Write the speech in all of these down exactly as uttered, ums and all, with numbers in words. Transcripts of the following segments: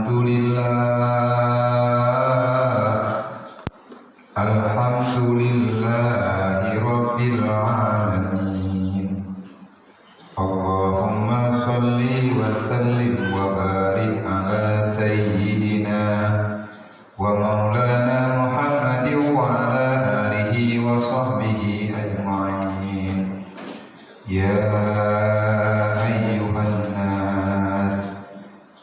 Alhamdulillah. Alhamdulillahi Rabbil Alamin. Allahumma salli wa sallim wa barik ala sayyidina wa maulana Muhammadin wa ala alihi wa sahbihi ajma'in. Ya ayyuhan nas,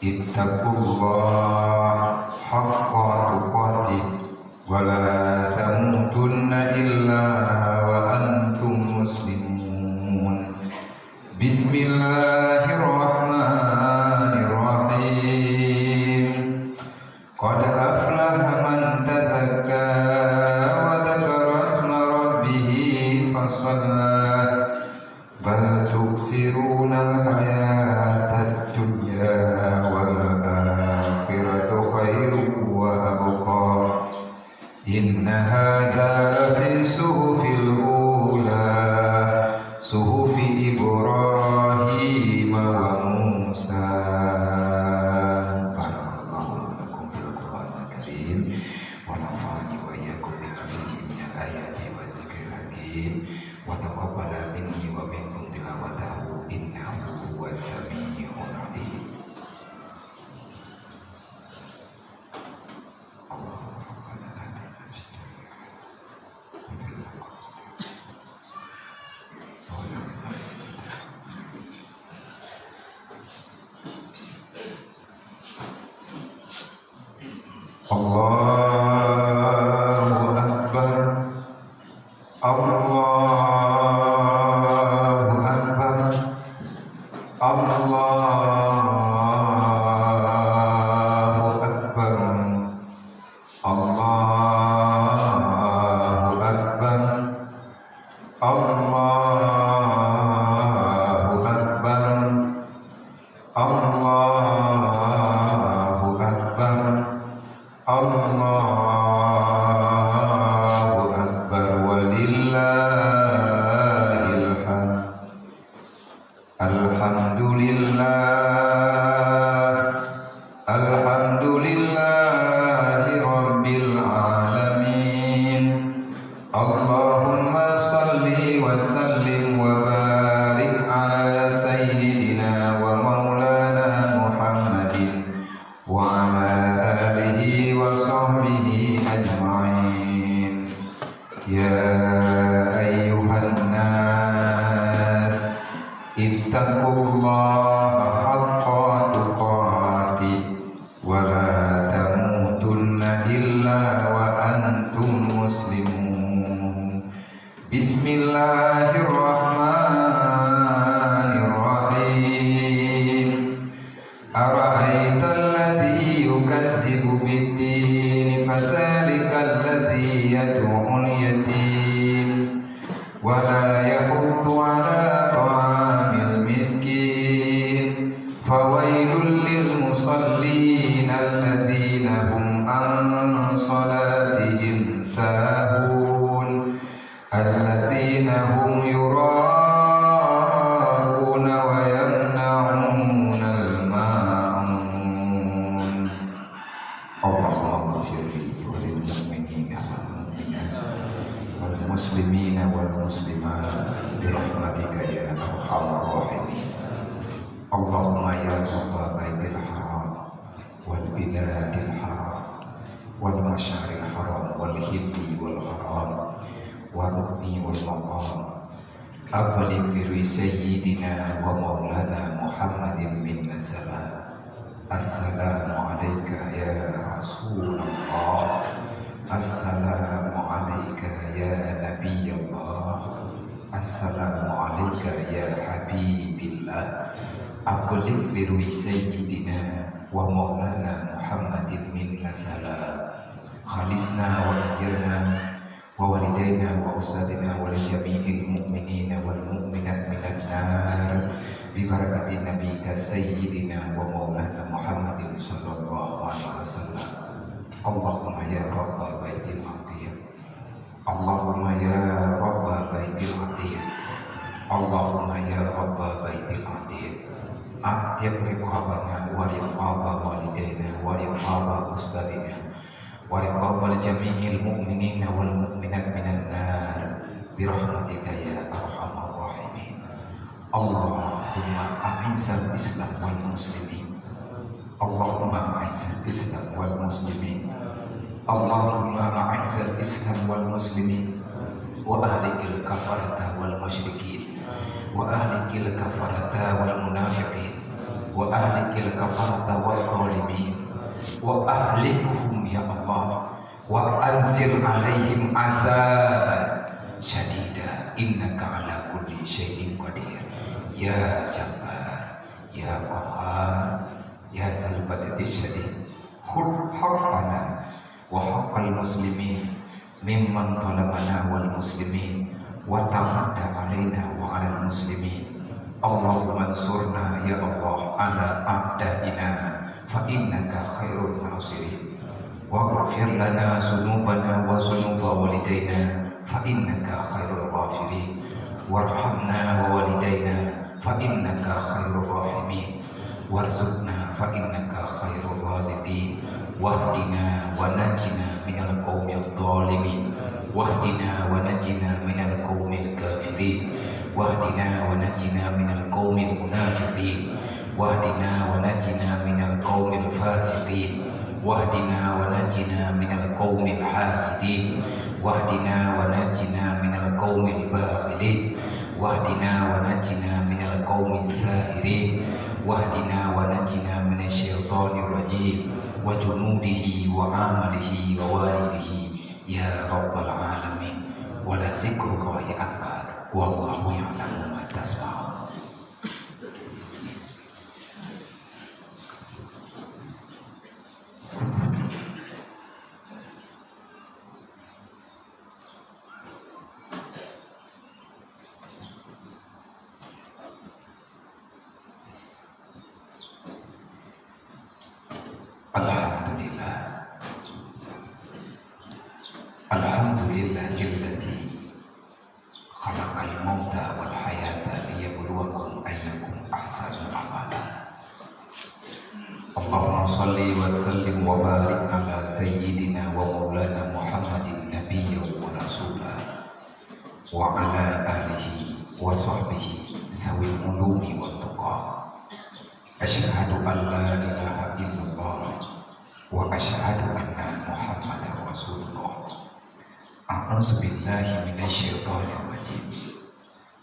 ittaqullaha haqqa tuqatih wa la tamutunna illa wa antum muslimun. Bismillahirrahmanirrahim. Qad aflaha man tazakka wa dzakara isma rabbih fa shalla. Bal tu'tsirunal hayatad dunya wal akhiratu khairun wa abqa. Inna hadza lafi suhufil ula, suhufi Ibrahim wa Musa. Barakallahu lakum fil Qur'anil Karim, wa nafa'ani wa iyyakum bima fihi minal ayati wa dzikril hakim, wa taqabbala minni wa minkum tilawatahu, innahu huwas sami'ul alim. Allahu Akbar. Allahu Akbar. Allahu Akbar. Allahu Akbar. Allahu Akbar. Allahu Akbar. Allahu Akbar. Walillahil hamd. Alhamdulillah. Alhamdulillahi Rabbil Alamin. Allahumma salli wa sallim wa barik ala sayyidina wa maulana Muhammadin wa ala alihi wa sahbihi ajma'in. Ya ayyuhan nas, ittaqullaha haqqa tuqatih wa la tamutunna illa wa antum muslimun. Bismillahirrahmanirrahim. Ara'aital ladzi yukazzibu biddin, fadzalikal ladzi yad'ul yatim, wa la yahuddu 'ala ta'amil miskin, fawailul lil musallin, alladzina hum 'an shalatihim sahun. Alladzina hum yura'una wa yamna'unal ma'un. Allahumma ighfir li wa lil mu'minina wal mu'minat wal muslimina wal muslimat bi rahmatika ya arhamar rahimin. Allahumma ya Rabbal Baitil Haram wal biladil haram wal masyaril haram wal hilli wal haram wa rukni wal maqam. Abligh li ruhi sayyidina wa maulana Muhammadin minna salam. Assalamu alaika ya Rasulullah. Assalamu alaika ya Nabiyallah. Assalamu alaika ya Habibillah. Abligh li ruhi sayyidina wa maulana Muhammadin minna salam. Khalisna wa ajirna wa walidaina wa ustadzina wa li jami'il mu'minina wal mu'minat minan nar bi barakati nabika sayyidina wa maulana Muhammadin sallallahu alaihi wasallam. Allahumma ya Rabbal Baitil Atiq. Allahumma ya Rabbal Baitil Atiq. Allahumma ya Rabbal Baitil Atiq. أعتق رقابنا ورقاب والدينا ورقاب أستاذنا ورقاب جميع المؤمنين والمؤمنات من النار برحمتك يا أرحم الراحمين. اللهم أعز الإسلام والمسلمين. اللهم أعز الإسلام والمسلمين. اللهم أعز الإسلام والمسلمين. وأهلك الكفرة والمشركين. وأهلك الكفرة والمنافقين. وأهلك الكفرة والظالمين. وأهلكهم يا الله. وأنزل عليهم عذابا شديدا إنك على كل شيء قدير. يا جبار، يا قهار، يا ذا البطش الشديد. خذ حقنا وحق المسلمين ممن ظلمنا والمسلمين وتعدى علينا وعلى المسلمين. اللهم انصرنا يا الله على أعدائنا فإنك خير الناصرين. واغفر لنا ذنوبنا وذنوب والدينا فإنك خير الغافرين. وارحمنا ووالدينا فإنك خير الراحمين. وارزقنا فإنك خير الرازقين. واهدنا ونجنا من القوم الظالمين. واهدنا ونجنا من القوم الكافرين. واهدنا ونجنا من القوم المنافقين. واهدنا ونجنا من القوم الفاسقين. واهدنا ونجنا من القوم الحاسدين. واهدنا ونجنا من القوم الباغين. واهدنا ونجنا من القوم الساحرين. واهدنا ونجنا من الشيطان الرجيم وجنوده وعمله ووالده يا رب العالمين. ولذكر الله أكبر. والله يعلم ما تصنعون. الحمد لله. الحمد لله الذي خلق الموت والحياة ليبلوكم أيكم أحسن عملا. اللهم صل وسلم وبارك على سيدنا ومولانا محمد نبيا ورسولا وعلى آله وصحبه ذوي العلوم والتقى. أشهد أن لا إله إلا الله وأشهد أن محمدا رسول الله. أعوذ بالله من الشيطان الرجيم.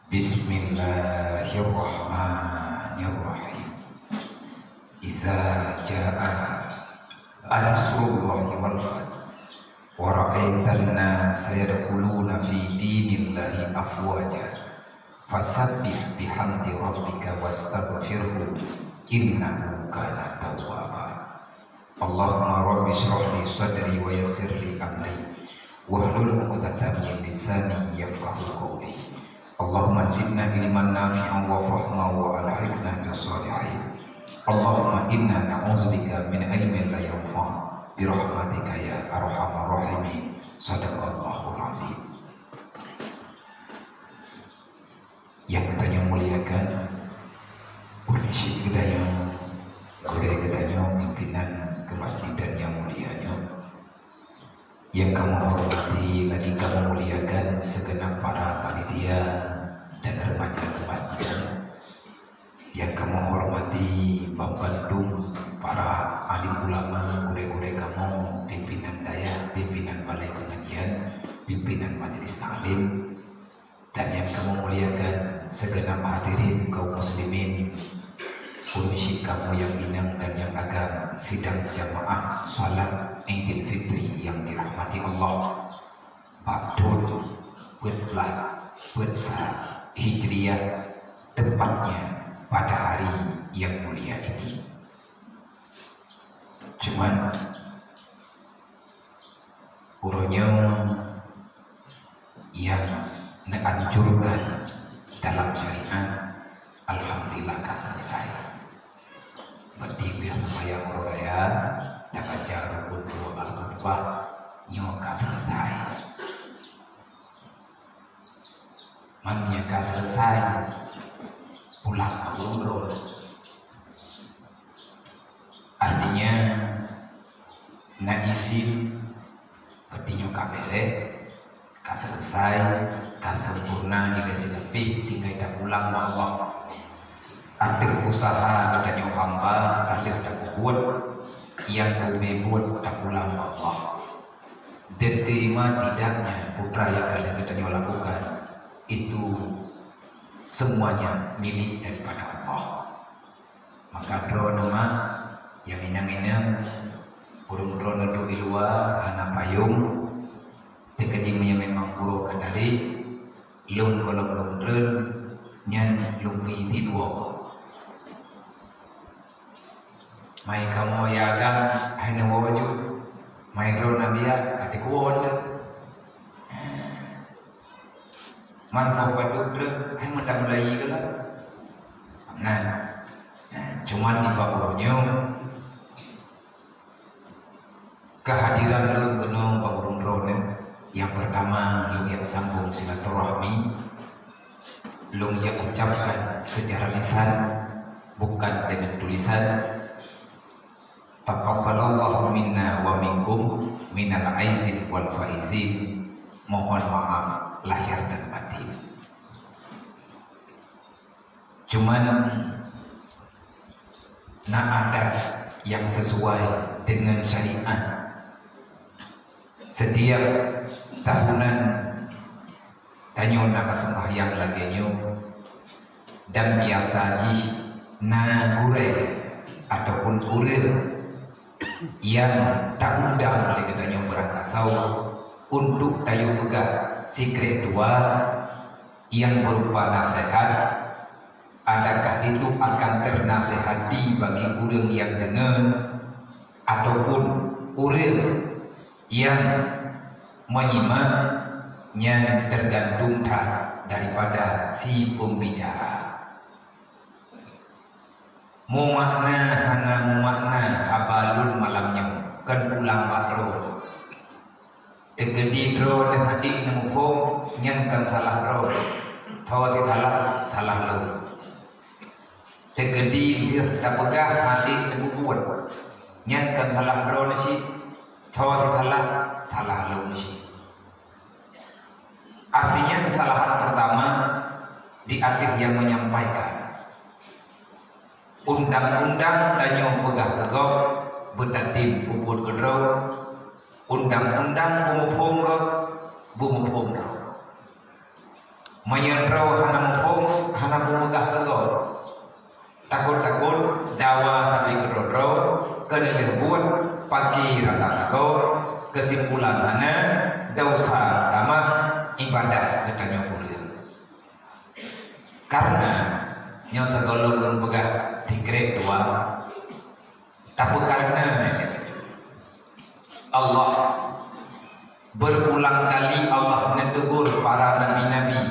بسم الله الرحمن الرحيم. إذا جاء نصر الله والفتح ورأيت الناس يدخلون في دين الله أفواجا فسبح بحمد ربك واستغفره إنه كان توابا. اللهم رب اشرح لي صدري ويسر لي أمري واحلل عقدة من لساني يفقهوا قولي. اللهم زدنا علما نافعا وفهما وألحقنا بالصالحين. اللهم إنا نعوذ بك من علم لا ينفع برحمتك يا أرحم الراحمين. صدق الله العظيم. Nyang geutanyoe muliakan, ureueng syik geutanyoe, gurée geutanyoe, pimpinan keumasjidan nyang mulia nyoe, nyang kamoe hormati lagi kamoe muliakan sigeunab para panitia dan remaja keumasjidan, nyang kamoe hormati banmandum para alim ulama, gurée-gurée kamoe, pimpinan dayah, pimpinan balai pengajian, pimpinan majelis taklim, dan nyang kamoe muliakan sigeunab hadirin kaum muslimin, ureueng syik kamoe nyang inong dan nyang agam sidang jamaah salat Idul Fitri nyang dirahmati Allah. Bak thon peuet blah peuet sa Hijriah, tepatnya pada hari yang mulia ini. Cuman, uroe nyoe nyang neuanjurkan dalam syariat, alhamdulillah ka selesai. Berarti lheueh seumayang uroe raya, tabaca rukun dua Al-Khutbah, nyoe ka selesai. Man nyan ka selesai, pulang ka ulôn. Sim, peutinyoe ka bèrèh, ka seuleusai, ka sempurna ilèe sileupih, tinggai tapulang bak Allah. Ateueh useuha geutanyoe hamba ka lheueh tapeubuet, nyang geubri buet tapulang bak Allah. Dan terima tidaknya putra nyang ka lheueh geutanyoe lakukan, itu semuanya milik daripada Allah. Maka droeneuh mak, nyang inong-inong, ureueng droeneuh duek di luwa hana payong, teukeudi meunyoe memang uroe ka tarek, lôn gohlom lôn treun, nyan lôn bri tiwoe. Mai kamoe ya agam, hai neuwoe ju. Mai droeneuh biya, ka teukuwoe teuh. Man po padub treuk, hai meutamulai galak. Nah, cuman di bak uroe nyoe, kehadiran lôn keunoe bak ureueng droeneuh, nyang peurtama lôn jak sambong silaturahmi, lôn jak ucapkan secara lisan, bukan dengan tulisan. Taqabbalallahu minna wa minkum minal aizin wal faizin. Mohon maaf lahir dan batin. Cuman na adat yang sesuai dengan syariat. Setiap tahunan tanyoe na ka seumbahyang lagèe nyoe, dan biasa jih na gurèe ataupun ureueng nyang taundang lé geutanyoe beurangkasoe untuk tayue peugah sikrek dua nyang berupa naseuhat. Adakah itu akan teunasehati bagi ureueng nyang deungoe ataupun ureueng nyang meunyimak? Nyan teugantung that daripada si peumbicara. Meumakna hana meumakna haba lôn malam nyoe, kon pulang bak droe. Teukeudi droeneuh hana muphom, nyan kon salah droe. Tho sisalah, salah lôn. Teukeudi lheueh tapeugah hana teububuet, nyan kon salah droeneuh cit. Tho sisalah, salah lôn cit. Artinya, kesalahan pertama di ateueh nyang menyampaikan. Undang-undang tanyoe peugah keu gob, beutatem peubuet keu droe. Undang-undang beumuphom gob, beumuphom droe. Meunyoe droe hana muphom, hana beupeugah keu gob, takot-takot dawa sabe keudroe-droe, keuneulheueh buet, paki rata sagoe, keusimpulan hana, desya tamah, ibadah geutanyoe peureueng. Kareuna nyoe sigohlom lôn peugah sikrek dua, tapi kareuna Allah, berulang kali Allah neutegur para nabi-nabi,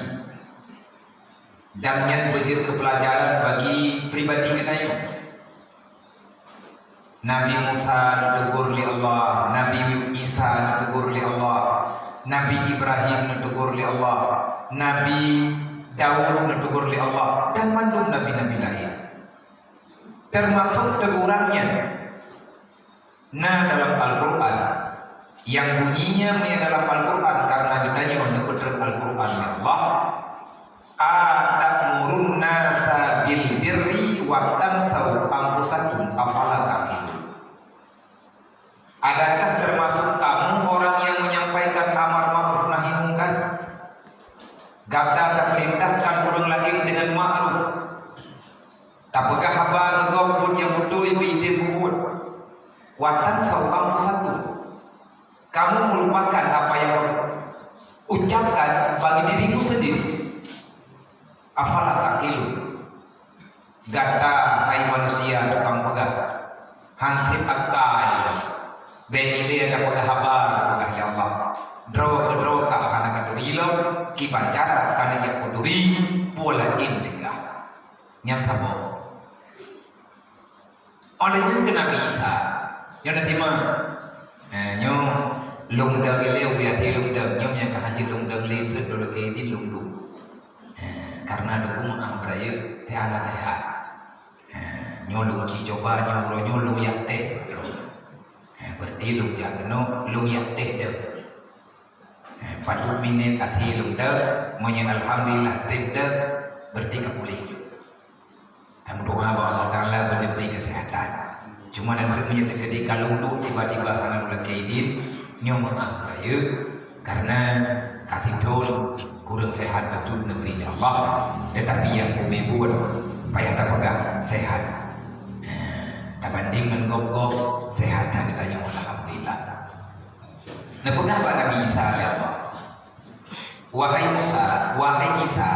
dan nyan beujeuet keu peulajaran bagi pribadi geutanyoe. Nabi Musa neutegur lé Allah, Nabi Isa neutegur lé Allah, Nabi Ibrahim neutegur lé Allah, Nabi Daud neutegur lé Allah, dan mandum nabi-nabi laén. Termasuk teguran nyan na dalam Al-Qur'an. Nyang bunyinya meunyoe dalam Al-Qur'an, kareuna geutanyoe neupeutrön Al-Qur'an lé Allah, "Atamurun nasa bil birri wa tansau anfusakum, afala ta'qilun?" Adakah termasuk kamu orang yang menyampaikan amar ma'ruf nahi mungkar? Gata tapeurintahkan ureueng laén deungon ma'ruf, tapeugah haba keu gob buet nyang beutôi beuideh peubuet. Wa tansau anfusakum. Kamu melupakan apa yang kamu ucapkan bagi dirimu sendiri. Afala ta'qilun? Gata, hai manusia, tukang peugah, han sép akai lom. Bèk ilèe tapeugah haba tapeugah lé Allah. Droe keudroe ka hana katuri lom, kiban cara ka neujak kuturi, peue laén teuka. Nyang saboh. Oleh nyan keu Nabi Isa, nyoe na teuma. Eh, nyoe lôn dong ilèe, ubé até lôn dong. Nyoe nyang ka hanjeuet lôn dong lé, peuet lôn lagèe idin lôn dong. Eh, kareuna lôn meu'ah beurayeuk, teuala teuhat. Eh, nyoe lôn ci coba, nyoe uroe nyoe lôn yak teh. Eh, ber-, Ilung jak keunoe, lung jak teh deuh. Eh, padub minét até lôn deuh, meunyoe alhamdulillah trép deuh, berarti ka puléh. Tameudoa bak Allah Taala beu neubri keuseuhatan. Cuma dan meunyoe teukeudi ka lôn duek tiba-tiba hana lôn lakée idin, nyoe meu'ah rayeuk, karena ka sithon kureueng seuhat beutôi neubri lé Allah, tetapi nyang ubé buet payah tapeugah seuhat. Eh, tabandéng ngon gob-gob, seuhat that geutanyoe, alhamdulillah. Neupeugah bak Nabi Isa lé Allah, "Wahai Musa, wahai Isa,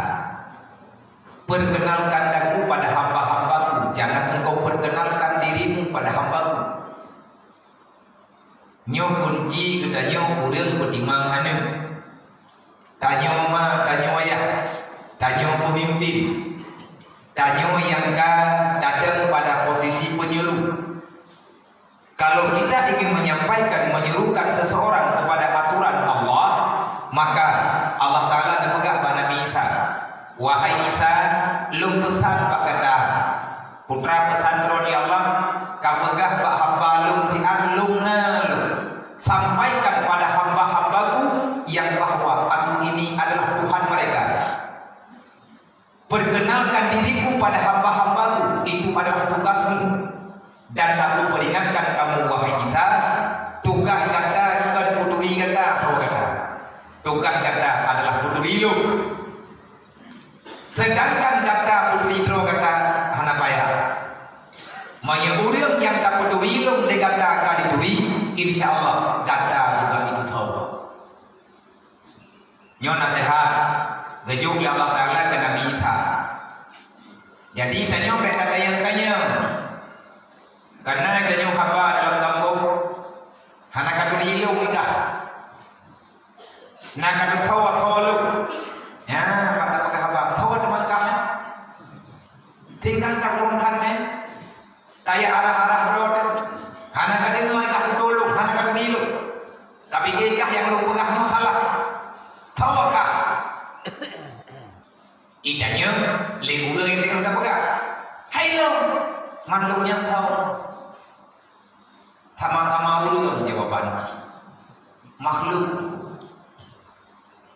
perkenalkan aku pada hamba-hambaku, jangan engkau perkenalkan dirimu pada hambaku." Nyoe kunci geutanyoe ureueng peutimang aneuk. Tanyoe ma, tanyoe ayah, tanyoe peumimpin, tanyoe nyang ka datang pada posisi penyuluh. Kalau kita ingin menyampaikan, menyuruhkan seseorang kepada aturan Allah, maka Allah Taala neupeugah bak Nabi Isa, "Wahai Isa, lôn peusan bak gata, putra peusan droe ya Allah, ka peugah bak hamba lôn siat lôn na lôn. Sampaikan pada hamba-hambaku yang bahwa aku ini adalah Tuhan mereka." Perkenalkan diriku pada hamba-hambaku, itu adalah tugasmu. Dan aku peringatkan kamu, wahai Isa, tugas gata kon peuturi gata, droe gata. Tugas gata adalah peuturi lôn. Sedangkan gata peuturi droe gata hana payah. Meunyoe ureueng nyang tapeuturi lôn lé gata ka dituri, insya Allah gata juga itu tho. Nyoe naseuhat geujok lé Allah Taala keu Nabi Isa. Jadi, tanyoe bèk tatanyong-tanyong. Karena tanyoe haba dalam gampông, hana ka turi ilong dah. Na ka teukawa-kawa lom. Ya, mata peugah haba, kawa teumakam. Tinggal ka turun than, eh. Tajak arah-arah droe teuh. Hana ka deungoe kah peutulông, hana ka turi lôn. Tapi kah nyang lôn peugah nyoe salah. Tho kah? Itanyong lé ureueng nyang teungoh tapeugah. Hai lôn, mandum nyang tho. Sama-sama ureueng jawaban makhluk.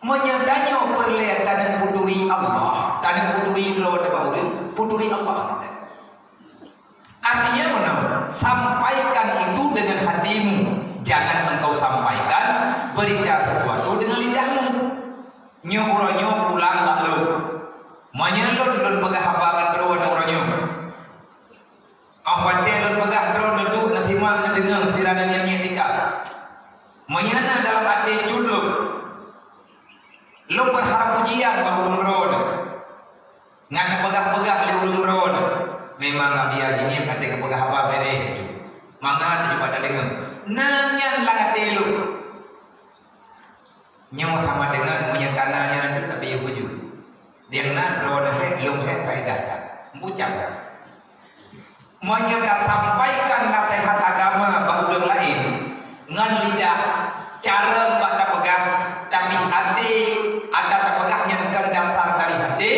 Meunyoe tanyoe peureulèe taneuk peuturi Allah, taneuk peuturi droe teuh bak ureueng, peuturi Allah. Artinya meunan, sampaikan itu dengan hatimu, jangan engkau sampaikan berita sesuatu dengan lidahmu. Nyoe uroe nyoe pulang bak lôn. Meunyoe lôn, lôn peugah haba ngon droe uroe nyoe. Óh watèe lôn peugah droe neuduek, neusimak, neudeungoe sira neungieng-ngieng tika. Meunyoe na dalam até cut lôn, lôn berharap ujian bak ureueng droe. Ngat neupeugah-peugah lé ureueng droe, memang Abi Haji nyan até geupeugah haba beureh. Mangat teujumpa tadeungoe. Na nyan lam até lôn. Nyoe sama deungon meunyoe kana nyan tapi yue buju. Deungon droe hék, lôn hék faedah that. Meucam that. Meunyoe tasampaikan naseuhat agama bak ureueng laén ngon lidah, cara bak tapeugah, tapi até, ata tapeugah nyan kon dasar dari até,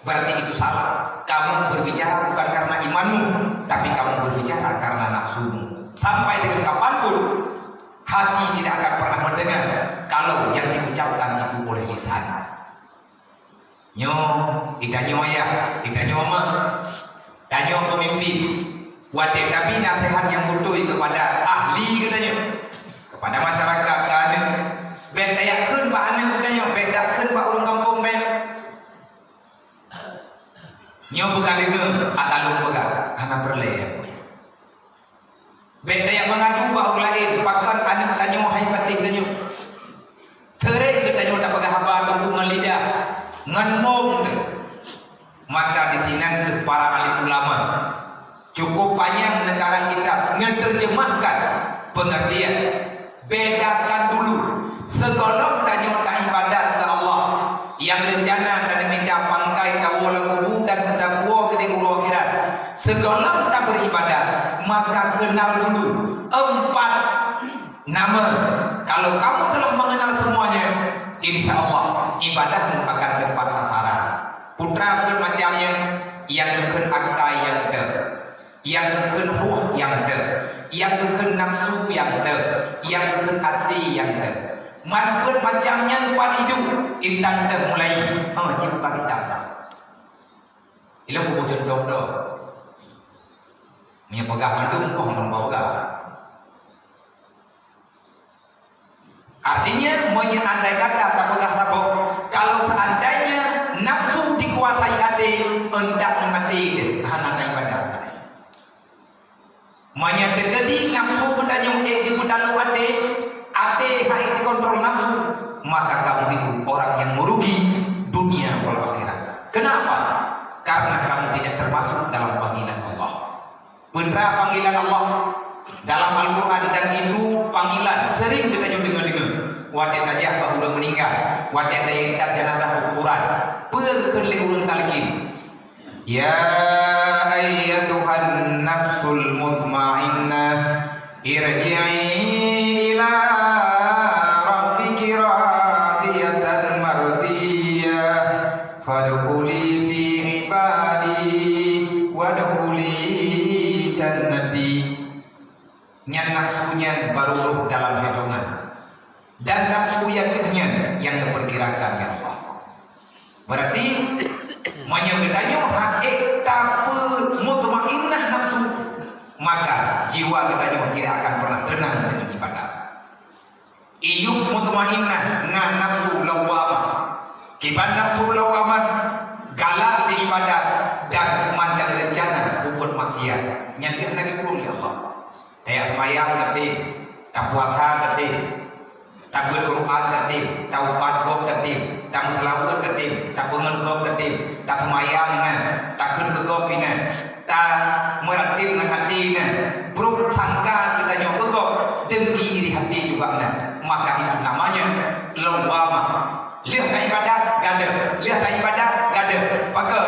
berarti itu salah. Kamu berbicara bukan karena imanmu, tapi kamu berbicara karena nafsumu. Sampai dengan kapanpun, hati tidak akan pernah mendengar kalau yang diucapkan itu oleh lisan. Nyoe, geutanyoe ayah, geutanyoe ma, tanyoe peumimpin. Watèe tabri naseuhat nyang beutôi keupada ahli geutanyoe, keupada masyarakat keu aneuk, bèk tajak kheun bak aneuk geutanyoe, bèk tajak kheun bak ureueng gampông bèk. Nyoe bukan deungoe ata lôn peugah, hana peureulèe. Bèk tajak meungadu bak ureueng laén, pakon aneuk tanyoe hai patéh tanyoe. Seuréng geutanyoe tapeugah haba teungku ngon lidah, ngon mong teuh. Maka disinan keuh para alim ulama cukup panyang neukarang kitab, neuteurjeumahkan peungeurtian. Bedakan dulu, sigohlom tanyoe taibadat keu Allah, nyang reuncana taneumita pangkai tawoe lam kubu dan meudakwah keu di uroe akhirat. Sigohlom tabeuribadat, maka keunal dulu empat nama. Kalau kamu telah mengenal semuanya, insya Allah ibadahmu akan tepat sasaran. Putra peuet macam nyan, nyang geukheun akai nyang teuh. Nyang geukheun roh nyang teuh, Nyang geukheun nafsu nyang teuh, nyang geukheun até nyang teuh. Man peuet macam nyan pat iduek, intan teuh mulai. Oh, cit buka kitab dah. Ilôn kubu cuntoh tu. Meunyoe peugah mandum koh ngon peugah. Artinya, meunyoe andai kata tapeugah saboh, kalau seandainya nafsu dikuasai até, eundak ngon até teuh hana taibadah. Meunyoe teukeudi nafsu geutanyoe ék dipeutaloe até, até han ék dikontrol nafsu, maka kamu itu orang yang merugi dunia wal akhirat. Kenapa? Karena kamu tidak termasuk dalam panggilan Allah. Peue teuma panggilan Allah dalam Al-Quran, dan itu panggilan sering geutanyoe deungoe-deungoe. Watée tajak bak ureuëng meuninggai, watée taintat jenazah u kuburan, peue geukheun lé ureuëng talkin? Ya ayyatuhan nafsul mutmainnah, irji'i ila rabbiki radiyatan mardiyah, fadkhuli fi ibadi, wadkhuli jannati. Nyan nafsu nyan barô rôh dalam hitongan. Dan nafsu nyang teuh nyan nyang geupeukirakan lé Allah. Berarti, meunyoe geutanyoe han ék tapeumutmainnah nafsu, maka jiwa geutanyoe tidak akan pernah teunang deungon ibadah. Iyub mutmainnah na nafsu lawwamah. Kiban nafsu lawwamah, galak di ibadah dan mandang rencana peubuet maksiat. Nyan deuh na geukureueng lé Allah. Tajak seumayang ka tem, tapuasa ka tem, tabeuet Quran ka tem, taubat gob ka tem, tameuseulaweuet ka tem, tapeungeut gob ka tem, taseumayang na, takheun keu gob inan, tameuratéb ngon até na, brok sangka geutanyoe keu gob, dengki iri até juga na. Maka itu namanya lawwamah. Lheueh taibadah, gadoh. Lheueh taibadah, gadoh. Pakon?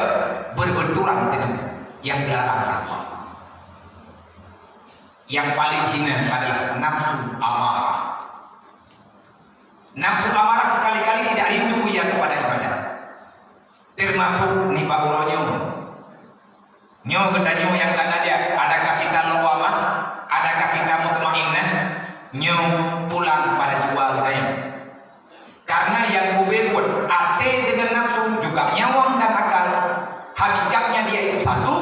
Berbenturan dengan yang dilarang Allah. Yang paling hina adalah nafsu amarah. Nafsu amarah sekali-kali tidak rindu ia kepada ibadah. Termasuk nibak uroe nyoe. Nyoe geutanyoe nyang kana jak, adakah kita lawwamah? Adakah kita mutmainnah? Nyoe pulang pada jiwa geutanyoe. Karena nyang ubé buet até deungon nafsu juga nyawöng dan akal, hakikatnya dia itu satu,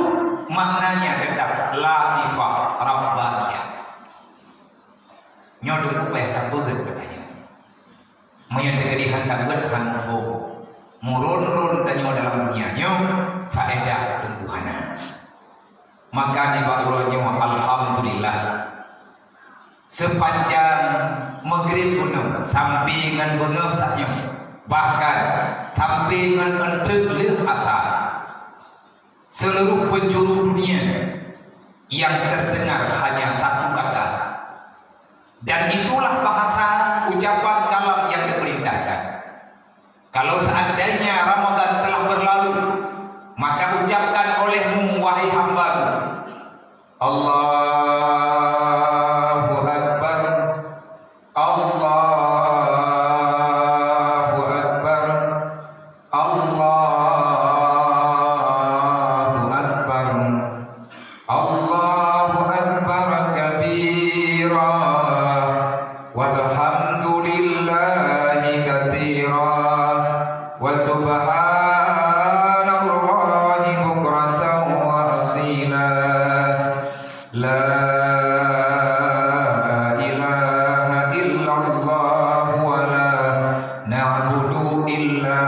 maknanya tetap latifah rabbaniyah. Nyoe teungku payah tapeugét keu tanyoe. Meunyoe teukeudi han tapeugét han muphom, meuron-ron tanyoe dalam dunia nyoe, faedah teungku hana. Maka nibak uroe nyoe, alhamdulillah, seupanjang Maghrib bunoe sampoe ngon beungoh saat nyoe, bahkan sampoe ngon eunteuk lheueh Asar, seluruh penjuru dunia yang terdengar hanya satu kata. Dan itulah bahasa ucapan kalam yang diperintahkan. Kalau seandainya Ramadan telah berlalu, maka ucapkan olehmu, wahai hambaku, Allahu Akbar, Allahu Akbar, Allahu Akbar. Allahu Akbar kabira, walhamdulillahi katsira, wa subhanallahi bukratan wa asila. La ilaha illallah wa la na'budu illa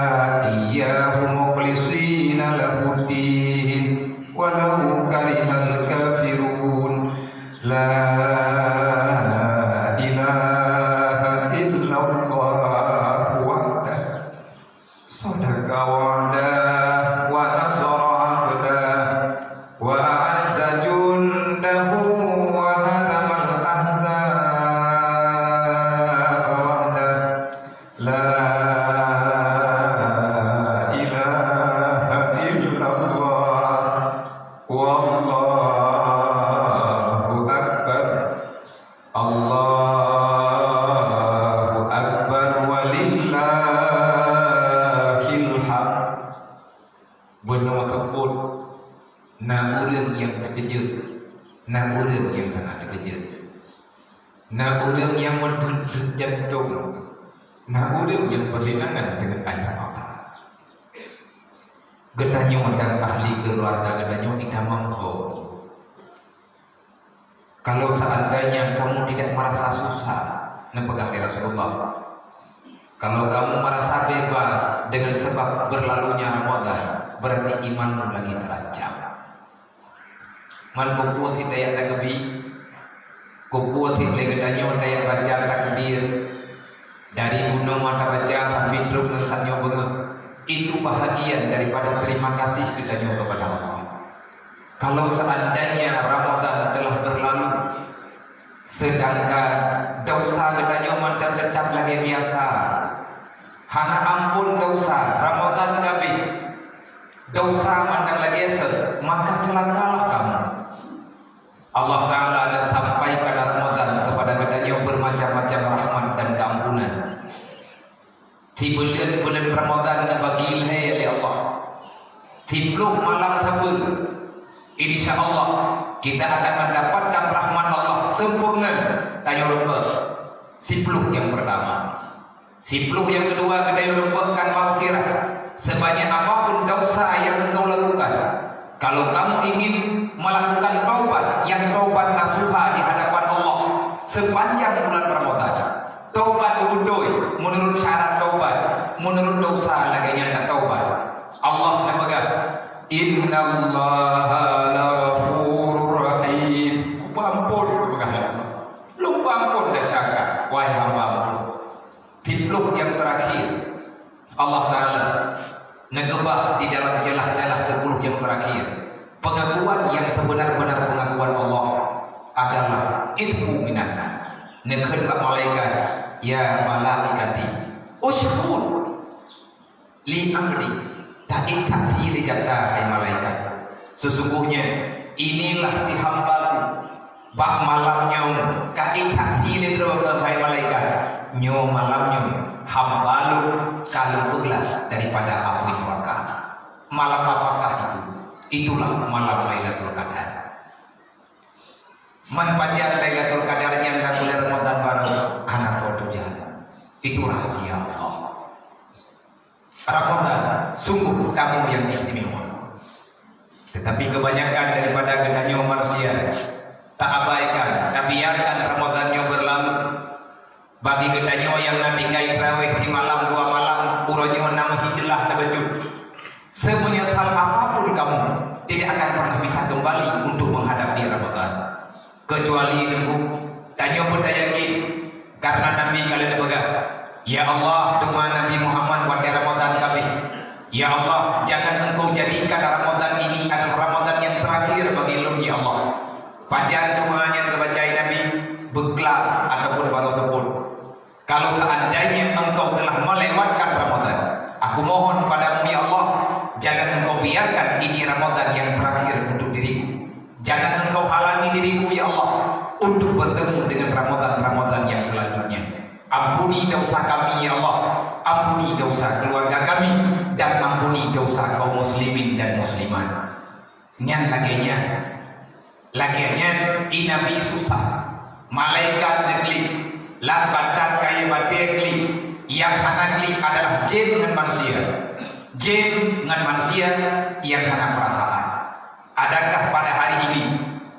iyyahu mukhlishina lahuddin. Walau karihal kafirun. La ilaha illallah wahdah. Sadaqa wa'dah wa nasara 'abdah. Wa a'azza jundahu wa hazamal ahzaba wahdah. La ilaha illallah. Wallahu akbar. Allahu akbar walillahil hamd. Bunoe seupôt na ureuëng nyang teukeujot. Na ureuëng nyang hana teukeujot. Na ureuëng nyang meuteun-teun jantong. Na ureuëng nyang peulinangan deungon air mata. Geutanyoe dan ahli keuluwarga geutanyoe itamong ho. Kalau seandainya kamu tidak merasa susah, neupeugah lé Rasulullah, kalau kamu merasa bebas dengan sebab berlalunya Ramadan, berarti imanmu lagi terancam. Man kupeue sit tajak takbir, kupeue sit lé geutanyoe tajak baca takbir, dari bunoe tabaca sampai trok ngon saboh beungoh. Itu bahagian daripada terima kasih geutanyoe kepada Allah. Kalau seandainya Ramadan telah berlalu, sedangkan dosa geutanyoe mantong teutap lagée biasa, hana ampôn dosa, Ramadan ka abéh, dosa mantong lagée seuh, maka celakalah kamu. Allah Ta'ala ada sampaikan Ramadan kepada geutanyoe bermacam-macam rahmat dan keampunan. Di buleuen-buleuen Ramadan neubagi lhée lé Allah. Siploh malam sapeue, insya Allah kita akan mendapatkan rahmat Allah sempurna. Tanyoe rumpok siploh yang pertama. Siploh yang kedua, geutanyoe rumpokkan maghfirah sebanyak apapun dosa yang engkau lakukan. Kalau kamu ingin melakukan taubat yang taubat nasuha di hadapan Allah sepanjang bulan Ramadan, taubat beutôi menurut syarat taubat, menurut dosa lagée nyan tataubat. Allah neupeugah, "Innallaha laghafurur rahim." Kupeuampôn, neupeugah Allah. Lôn peuampôn desya gata, wahai hamba-Ku. Siploh yang terakhir, Allah Ta'ala neukeubah di dalam celah-celah sepuluh yang terakhir. Pengakuan yang sebenar-benar pengakuan Allah adalah itqu minan nar. Neukheun bak malaikat, "Ya malaikati, usyhud li abdi." Taék saksi lé gata, hai malaikat. Sesungguhnya inilah si hamba-Ku. Bak malam nyoe ka ék saksi lé droe, hai malaikat, nyoe malam nyoe hamba lôn ka lôn peuglah daripada apui neuraka. Malam apakah itu? Itulah malam Lailatul Qadar. Man pajan Lailatul Qadar nyan lam bulan Ramadan barô, hana foto jahat. Itu rahasia Allah. Ramadan sungguh tamu yang istimewa. Tetapi kebanyakan daripada geutanyoe manusia taabaikan, tabiarkan Ramadan nyoe berlalu. Bagi geutanyoe nyang na tinggai tarawih di malam dua malam, uroe nyoe na meuhidlah na bacut. Semenyesal apapun kamu, tidak akan pernah bisa kembali untuk menghadapi Ramadan. Kecuali nunggu, tanyoe pun tayakin, karena Nabi ka lheueh neupeugah, "Ya Allah, teuma Nabi Muhammad watée Ramadan ka abéh. Ya Allah, jangan Engkau jadikan Ramadan ini adalah Ramadan yang terakhir bagi lôn, ya Allah." Pajan doa nyang geubacai Nabi, beuklam ataupun barô seupôt. Kalau seandainya engkau telah melewatkan Ramadan, aku mohon padamu, ya Allah, jangan engkau biarkan ini Ramadan yang terakhir untuk diriku. Jangan engkau halangi diriku, ya Allah, untuk bertemu dengan Ramadan-Ramadan yang selanjutnya. Ampuni dosa kami, ya Allah. Ampuni dosa keluarga kami, dan ampuni dosa kaum muslimin dan muslimat. Nyan lagée nyan. Lagée nyan, i Nabi susah. Malaikat neuklik. Lam batat kayée batée klik. Nyang hana klik adalah jin ngon manusia. Jin ngon manusia nyang hana peurasaan. Adakah pada hari ini,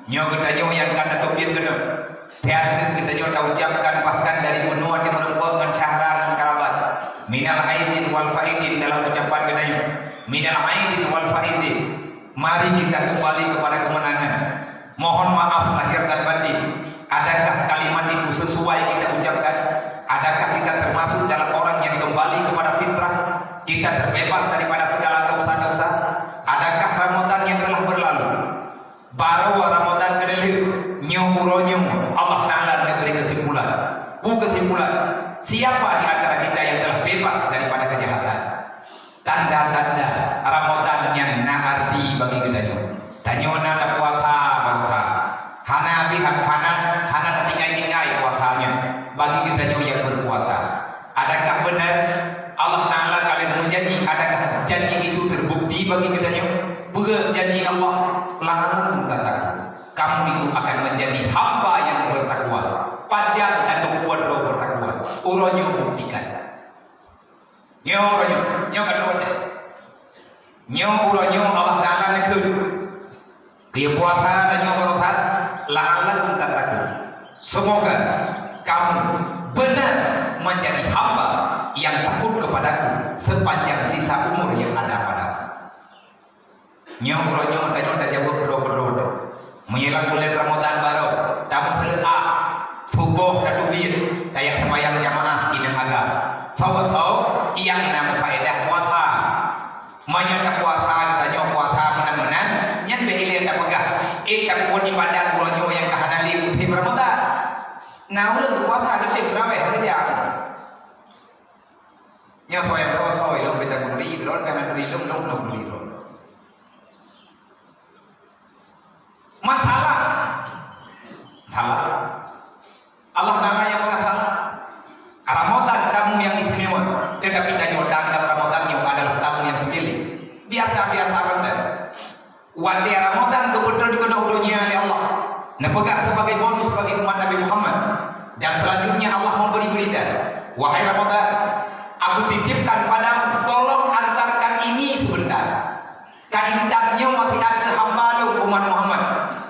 nyoe geutanyoe nyang ka tateubiet keunoe, teungoh geutanyoe taucapkan bahkan dari bunoe timeurumpok ngon syedara ngon kerabat, minal aizin wal faizin dalam ucapan geutanyoe, minal aizin wal faizin. Mari kita kembali kepada kemenangan. Mohon maaf lahir dan batin. Adakah kalimat itu sesuai kita ucapkan? Adakah kita termasuk dalam orang yang kembali kepada fitrah? Kita terbebas daripada segala dosa-dosa? Adakah Ramadan yang telah berlalu, barô Ramadan keudéh, nyoe uroe nyoe Allah Ta'ala neubri kesimpulan? Peue kesimpulan? Siapa di antara kita yang telah bebas daripada kejahatan? Tanda-tanda Ramadan nyan na arti bagi geutanyoe. Tanyoe na tapuasa bansa. Hana bihak, hana, hana tatinggai-tinggai puasa nyan bagi geutanyoe nyang berpuasa. Adakah benar Allah Ta'ala ka lheueh meujanji? Adakah janji itu terbukti bagi geutanyoe? Peue janji Allah? La'allakum tattaqun. Kamu itu akan menjadi hamba yang bertakwa. Pajan dan berkuat roh bertakwa. Uroe nyoe buktikan. Nyoe uroe nyoe, nyoe ka lheueh watèe. Nyoe uroe nyoe Allah Taala neukheun. Keu puasa tanyoe baroe that, la'allakum tattaqun. Semoga kamu benar menjadi hamba yang takut kepadaku sepanjang sisa umur yang ada padamu. Nyoe uroe nyoe tanyoe tajaweueb droe keudroe. Meunyoe lam buleuen Ramadhan baroe, tameuseuleuah, suboh tateubiet, tajak seumayang jamaah inong agam. Soe-soe nyang na meufaedah puasa. Meunyoe tapuasa geutanyoe puasa meunan-meunan, nyan bèk ilèe tapeugah, "Eh, tapeubuet ibadat uroe nyoe nyang ka hana lé musim Ramadhan." Na ureueng puasa geutem teurawèh keujang. Nyoe soe nyang soe-soe lôn beda guri, lôn kana guri lôn, lôn, lôn guri lôn. Masalah. Salah. Allah Taala nyang peugah salah. Ramadhan tamu nyang istimewa. Tetapi tanyoe anggap Ramadhan nyoe adalah tamu nyang sepele. Biasa-biasa bantai. Watèe Ramadhan geubeutôi keunoe donya lé Allah, neupeugah sebagai bonus bagi umat Nabi Muhammad. Dan selanjutnya Allah memberi berita, "Wahai Ramadhan, aku titipkan padamu, tolong antarkan ini sebentar." Ka intat nyoe siat keu hamba lôn umat Muhammad.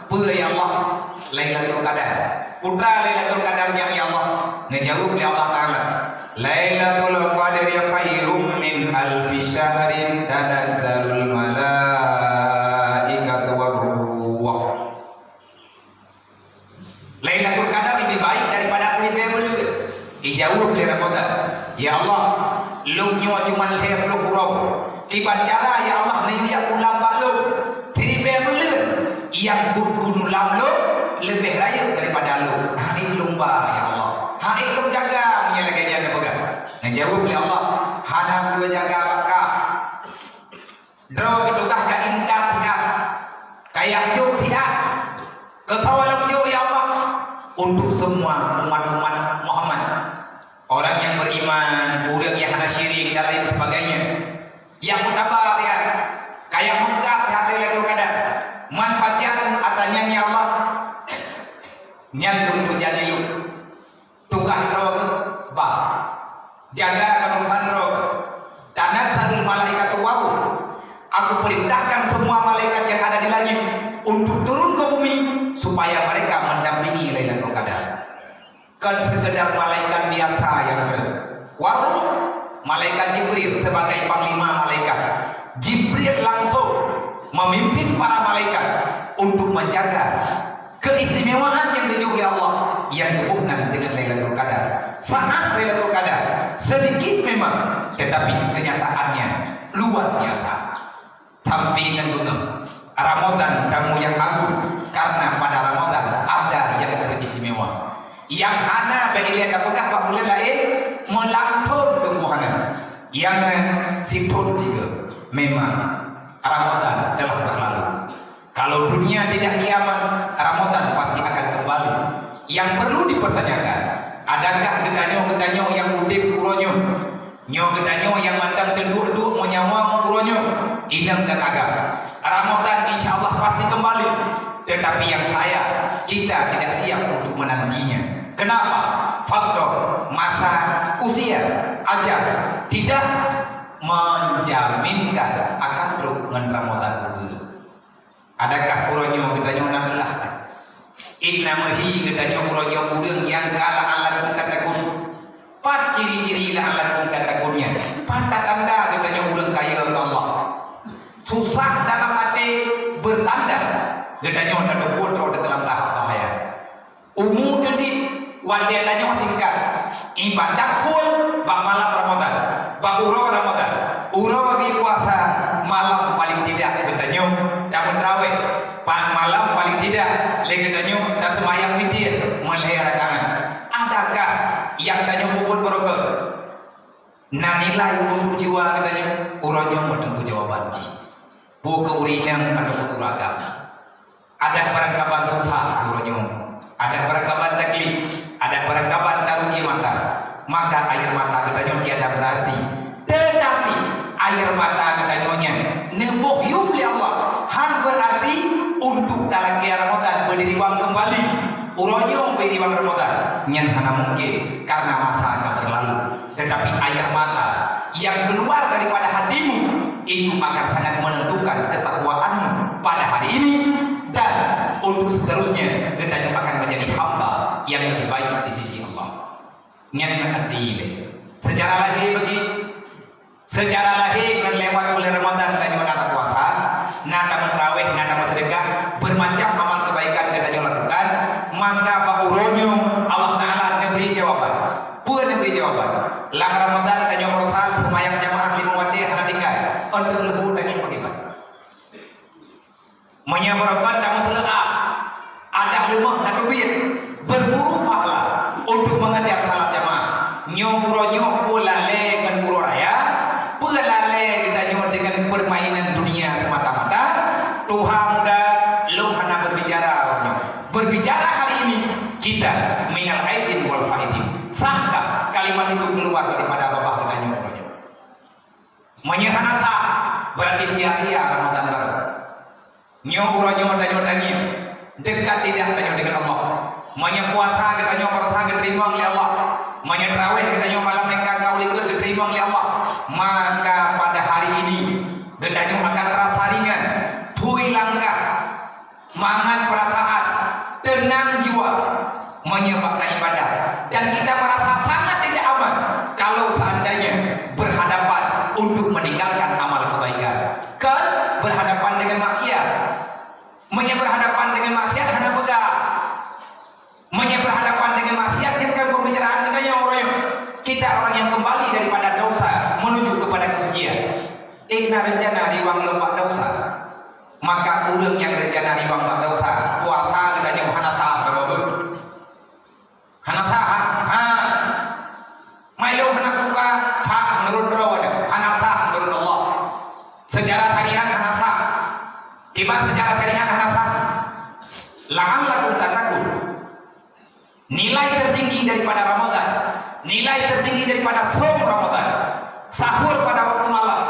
Peue ya Allah? Lailatul Qadar. Peue Lailatul Qadar nyan ya Allah? Neujaweueb lé Allah Taala, "Lailatul Qadri khairum min alfi syahrin tanazzalul malaikatu war ruh." Lailatul Qadar lebih baik daripada seribu buleuen. Dijaweueb lé Ramadhan, "Ya Allah, lôn nyoe cuma lhèe ploh uroe. Kiban cara ya Allah neuyue bulan bak lôn? Seribu buleuen nyang bunoe lam lôn leubeh rayeuk daripada lôn. Hai lôn ba ya Allah. Hai lôn jaga," meunyoe lagèe nyan neupeugah. Neujaweueb lé Allah, "Hana peue jaga bak kah. Droe geutugaih ka intat siat, ka jak jok siat. Keu soe lôn jok ya Allah? Untuk semua umat-umat Muhammad. Orang yang beriman, ureueng nyang hana syirik dan lain sebagainya. Nyang peutaba siat, ka jak meungkat siat Lailatul Qadar. Man pajan atra nyan ya Allah?" Nyan lôn tujan ilôn. Tugaih droe geuh, bah. Jaga keuurusan droe geuh. Tanazzalul malaikatu war ruh. Aku perintahkan semua malaikat yang ada di langit untuk turun ke bumi supaya mereka mendampingi Lailatul Qadar. Kon sekedar malaikat biasa nyang treun. War ruh, malaikat Jibril sebagai panglima malaikat. Jibril langsung memimpin para malaikat untuk menjaga keistimewaan nyang geujok lé Allah nyang geuboh nan deungon Lailatul Qadar. Saat Lailatul Qadar sedikit memang, tetapi kenyataannya luar biasa. Tapi ngon beungéh, Ramadan tamu nyang agung, karena pada Ramadan ada nyang teristimewa. Nyang hana bak ilée tapeugah bak buleuen laén, meulantôn teungku hana. Nyang nyan sithôn sigoe. Memang Ramadan telah berlalu. Kalau dunia tidak kiamat, Ramadan pasti akan kembali. Yang perlu dipertanyakan, adakah geutanyoe-geutanyoe nyang udeb uroe nyoe? Nyoe geutanyoe nyang mantong teuduek-duek meunyawöng uroe nyoe, inong dan agam. Ramadan insya Allah pasti kembali. Tetapi yang sayang, kita tidak siap untuk menantinya. Kenapa? Faktor masa, usia, ajal tidak menjaminkan akan trok ngon Ramadan ukeue. Adakah uroe nyoe geutanyoe na beulah? Inna meuhi geutanyoe uroe nyoe ureuëng nyang ka la'allakum tattaqun. Pat ciri-ciri la'allakum tattaqun nyan? Pat tanda geutanyoe ureuëng kaya keu Allah? Susah dalam até beutanda geutanyoe na teubuet rot dalam tahap bahaya. Umu teudit, watée tanyoe singkat, ibadat full bak malam Ramadan, bak uroe Ramadan, uroe lagi puasa, malam paling tidak geutanyoe tameutraweh, pat malam paling tidak lé geutanyoe taseumayang witir meulhée rakaat. Adakah nyang tanyoe peubuet barokah? Na nilai untuk jiwa geutanyoe? Uroe nyoe meuteumé jawaban jih. Peue keu ureuëng inong atawa peue keu ureuëng agam? Adak barangkaban susah uroe nyoe. Adak barangkaban taklif. Adak barangkaban taruji mata. Maka air mata geutanyoe tiada berarti. Tetapi air mata geutanyoe nyan neuboh yum lé Allah, hán berarti untuk dalam Ramadan, beudiriwang keumbali. Uroe nyoe beudiriwang Ramadan. Nyan hana mungkin, karena masa ka berlalu. Tetapi air mata yang keluar daripada hatimu, itu akan sangat menentukan ketakwaanmu pada hari ini dan untuk seterusnya, geutanyoe akan menjadi hamba yang lebih baik di sisi Allah. Nyan adil. Secara lahé bagi, secara lahé ngon lewat bulan Ramadan tanyoe na tapuasa, na tameutraweh, na tameuseudeukah, bermacam amal kebaikan geutanyoe lakukan, maka bak uroe nyoe Allah Taala neubri jawaban. Peue neubri jawaban? Lam Ramadan tanyoe baroesa seumayang jamaah limong watèe hana tinggai, ôn teuk leubu tanyoe pakriban. Meunyoe barokon tameuseuleuah, adak leumoh tateubiet, berburu pahala untuk mengejar salat jamaah. Nyoe uroe nyoe peue lalè ngon uroe raya, peue lalè geutanyoe deungon permainan dunia semata-mata, tuha muda lôn hana berbicara uroe nyoe. Berbicara hari ini, kita minal aidin wal faidin. Sahkah kalimat itu keluar daripada babah geutanyoe uroe nyoe? Meunyoe hana sah, berarti sia-sia Ramadan barô. Nyoe uroe nyoe tanyoe tangieng, dekat lidah tanyoe deungon Allah. Meunyoe puasa geutanyoe baroesa geuteurimong lé Allah, meunyoe traweh geutanyoe malam nyang ka ka u likot geuteurimong lé Allah, maka pada hari ini geutanyoe akan terasa ringan, phui langkah, mangat perasaan, tenang jiwa, meunyoe bak ibadah, dan kita merasa sangat tidak aman kalau seandainya berhadapan untuk meninggalkan amal kebaikan. Kan berhadapan dengan maksiat. Meunyoe berhadapan dengan maksiat hana peugah. Meunyoe berhadapan dengan maksiat, nyan kan pembicaraan geutanyoe uroe nyoe. Kita orang yang kembali daripada dosa menuju kepada kesucian. Eh, na rencana riwang lom bak dosa. Maka ureueng nyang rencana riwang bak dosa, puasa geutanyoe hana sah baroe beuh. Hana sah, ha? Ha. Mai lôn hana kuka, sah meunurot droe, hana sah meunurot Allah. Secara syariat hana sah. Kiban secara syariat hana sah. La'allakum tattaqun. Nilai tertinggi daripada Ramadan, nilai tertinggi daripada saum Ramadan, sahur pada waktu malam,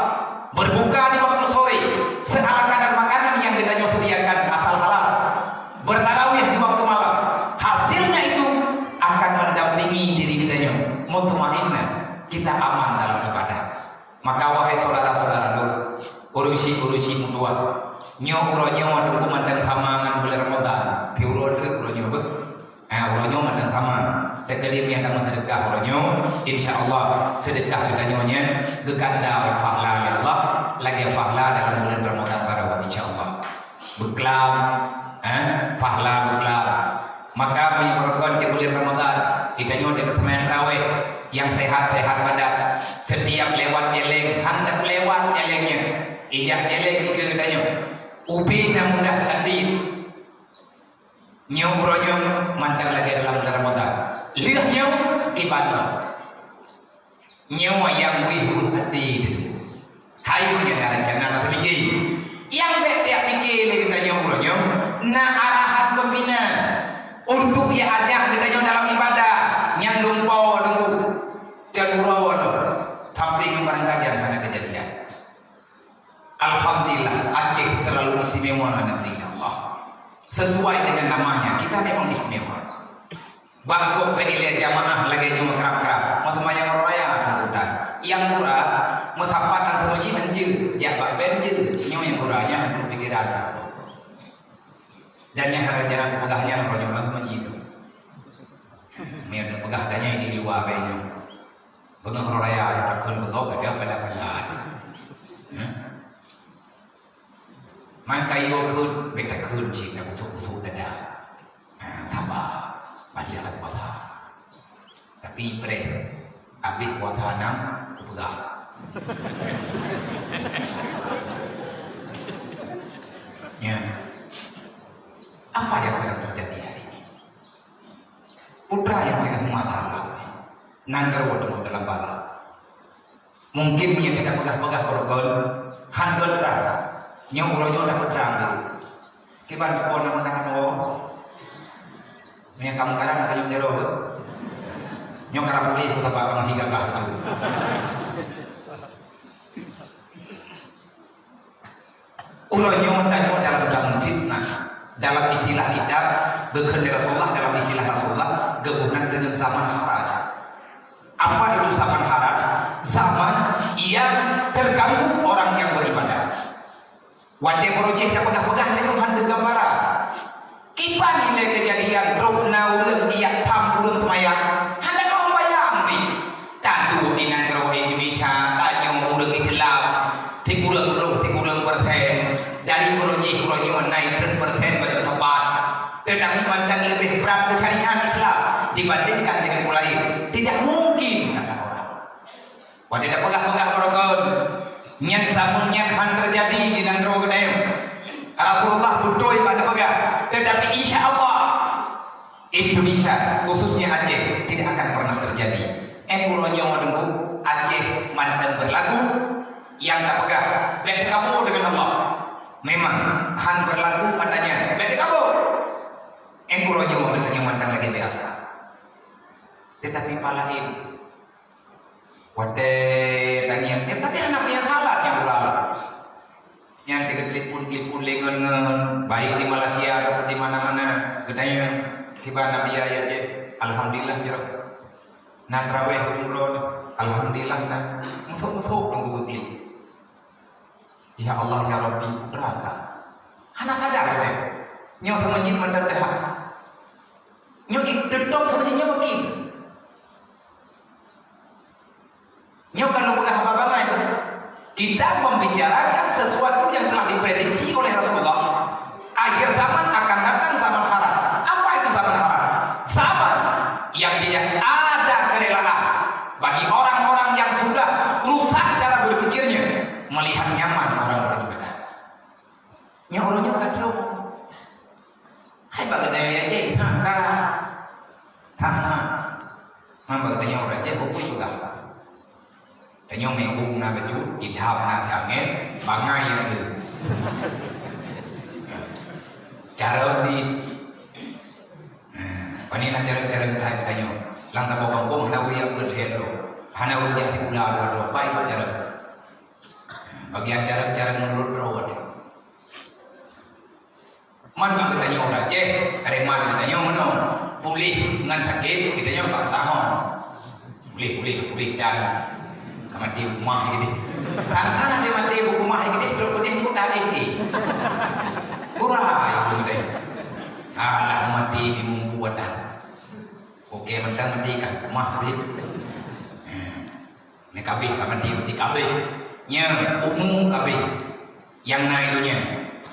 berbuka di waktu sore, seala kadar makanan yang geutanyoe sediakan asal halal, bertarawih di waktu malam, hasilnya itu akan mendampingi diri geutanyoe mutmainnah, kita aman dalam ibadah. Maka, wahai syedara-syedara lôn, ureueng chik-ureueng chik meutuah, nyoe uroe nyoe teungku mantong sama ngon bulan Ramadan, di uroe treuk uroe nyoe beuh. Ah, uroe nyoe mantong sama. Teukeudi meunyoe tameuseudekah uroe nyoe, insya Allah seudekah geutanyoe nyan geuganda pahala lé Allah, lagèe pahala dalam bulan Ramadan baroe, insya Allah. Beuklam, eh, pahala beuklam. Maka meunyoe barokon di bulan Ramadan, geutanyoe di teumpat traweh nyang sehat-sehat badan. Setiap lewat céléng, hantom lewat céléng nyan. Ijak céléng keu geutanyoe. Ubé na mudah tadi. Nyoe uroe nyoe mantong lagèe dalam bulan Ramadan. Lheueh nyoe ibadah. Nyoe nyang wéh-wéh até teuh. Hai ureueng nyang na rencana na teupike. Nyang bèk tajak pike lé geutanyoe uroe nyoe, na arahan pimpinan untuk ya ajak geutanyoe dalam ibadah nyang lumpoe teungku. Dan uroe nyoe, tapi barangkajan hana keujadian. Alhamdulillah, Aceh terlalu istimewa negeri Allah. Sesuai dengan namanya, kita memang istimewa. Bak gob bak ilèe jamaah lagèe nyoe krab-krab, meuseumayang uroe raya na urutan. Nyang gura, meusapat antar masjid hanjeuet, jak bak pen jeuet, nyoe nyang gura nyan pikiran. Dan nyang hana jalan peugah nyan uroe nyoe lam masjid. Meunyoe peugah tanyoe di luwa bak nyoe. Beungoh uroe raya takheun beungoh gata pala-pala. Hah? Man kayue kheun, bèk takheun cit, takusok-kusok dada. Ha, saba, bajèe lam puasa. Tapi preh, abéh puasa nam, kupeugah. Ya. Apa yang sedang terjadi hari ini? Putra nyang teungoh meumasalah, nanggroe teungoh dalam bala. Mungkin meunyoe gata peugah-peugah barokon, han goe trang. Nyoe uroe nyoe na peutrang dulu. Kiban po na meukaran woe. Meunyoe ka meukaran, ka nyoe jaroe. Nyoe ka puléh, ku taba ka meuhi gagah tu. Uroe nyoe tanyoe dalam zaman fitnah. Dalam istilah kitab, geukheun lé Rasulullah, dalam istilah Rasulullah, geuboh nan deungon zaman haraj. Apa itu zaman haraj? Zaman yang terganggu orang yang beribadah. Watée uroe jih tapeugah-peugah nyoe hana teugambaran. Kiban ilée keujadian trok na ureuëng iyak tham ureuëng seumayang, hana lom bayang pih. Tantu di nanggroe Indonesia tanyoe ureuëng Islam, sikureueng ploh sikureueng persen, dari uroe jih uroe nyoe na treuk persen bacut sapat. Teutapi mantong leubeh brat keu syariat Islam dibandingkan dengan ureuëng laén. Tidak mungkin, kata orang. Watée tapeugah-peugah barokon, nyan sameun nyan han teujadi di nanggroe geutanyoe. Rasulullah beutôi bak tapeugah, teutapi insya Allah Indonesia, khususnya Aceh, tidak akan pernah terjadi. Eh, uroe nyoe meununggu Aceh mantong berlaku nyang tapeugah, bèk teukamoe deungon Allah. Memang han berlaku katanya, bèk teukamoe. Eh, uroe nyoe geutanyoe mantong lagèe biasa. Teutapi pala laén, watèe tangieng, eh, tapi hana punya salah nyang ulang. Nyan teuka telepon-telepon lé ngon-ngon, baik di Malaysia ataupun di mana-mana. Geutanyoe kiban Nabi Yahya jeh, alhamdulillah jroh. Na traweh umroh, alhamdulillah na. Musuh-musuh nunggu geubeli. Ya Allah, ya Rabbi, putra ka. Hana sadar geutanyoe. Nyoe sama jin mantap dah. Nyoe di tetap sama jin nyoe makin. Nyoe kan lôn peugah haba bangai tu. Kita membicarakan sesuatu yang telah diprediksi oleh Rasulullah. Akhir zaman akan datang zaman haram. Apa itu zaman haram? Zaman yang tidak ada kerelaan bagi orang-orang yang sudah rusak cara berpikirnya melihat nyaman orang beribadah. Nyoe ureueng nyoe ka trok. Hai bak geutanyoe ya jeh, ha ka. Ha ha. Ha bak geutanyoe ureueng jeh bukui peugah. Tanyoe meugu na baju, ilham na tangen, bangai nyang tu. Cara di. Ha, pane na cara-cara geutanyoe. Lam tabok kampung hana ureueng jak beuet lhèe droe. Hana ureueng jak sikula dua droe. Pai bak cara. Bagian cara-cara meunurot droe. Man bak geutanyoe ureueng Aceh, preman geutanyoe meunoe. Puléh ngon sakét, geutanyoe bak tahong. Puléh, puléh, puléh dan ka maté bak mah jih. Karena nanti maté bak mah jih, trok peudeh muda jih. Gura ya geutanyoe. Alah maté di mumpu wadah. Oke, mantong maté ka bak mah jih. Nyan kabeh ka maté, maté kabeh. Nyan umu kabeh nyang na i donya.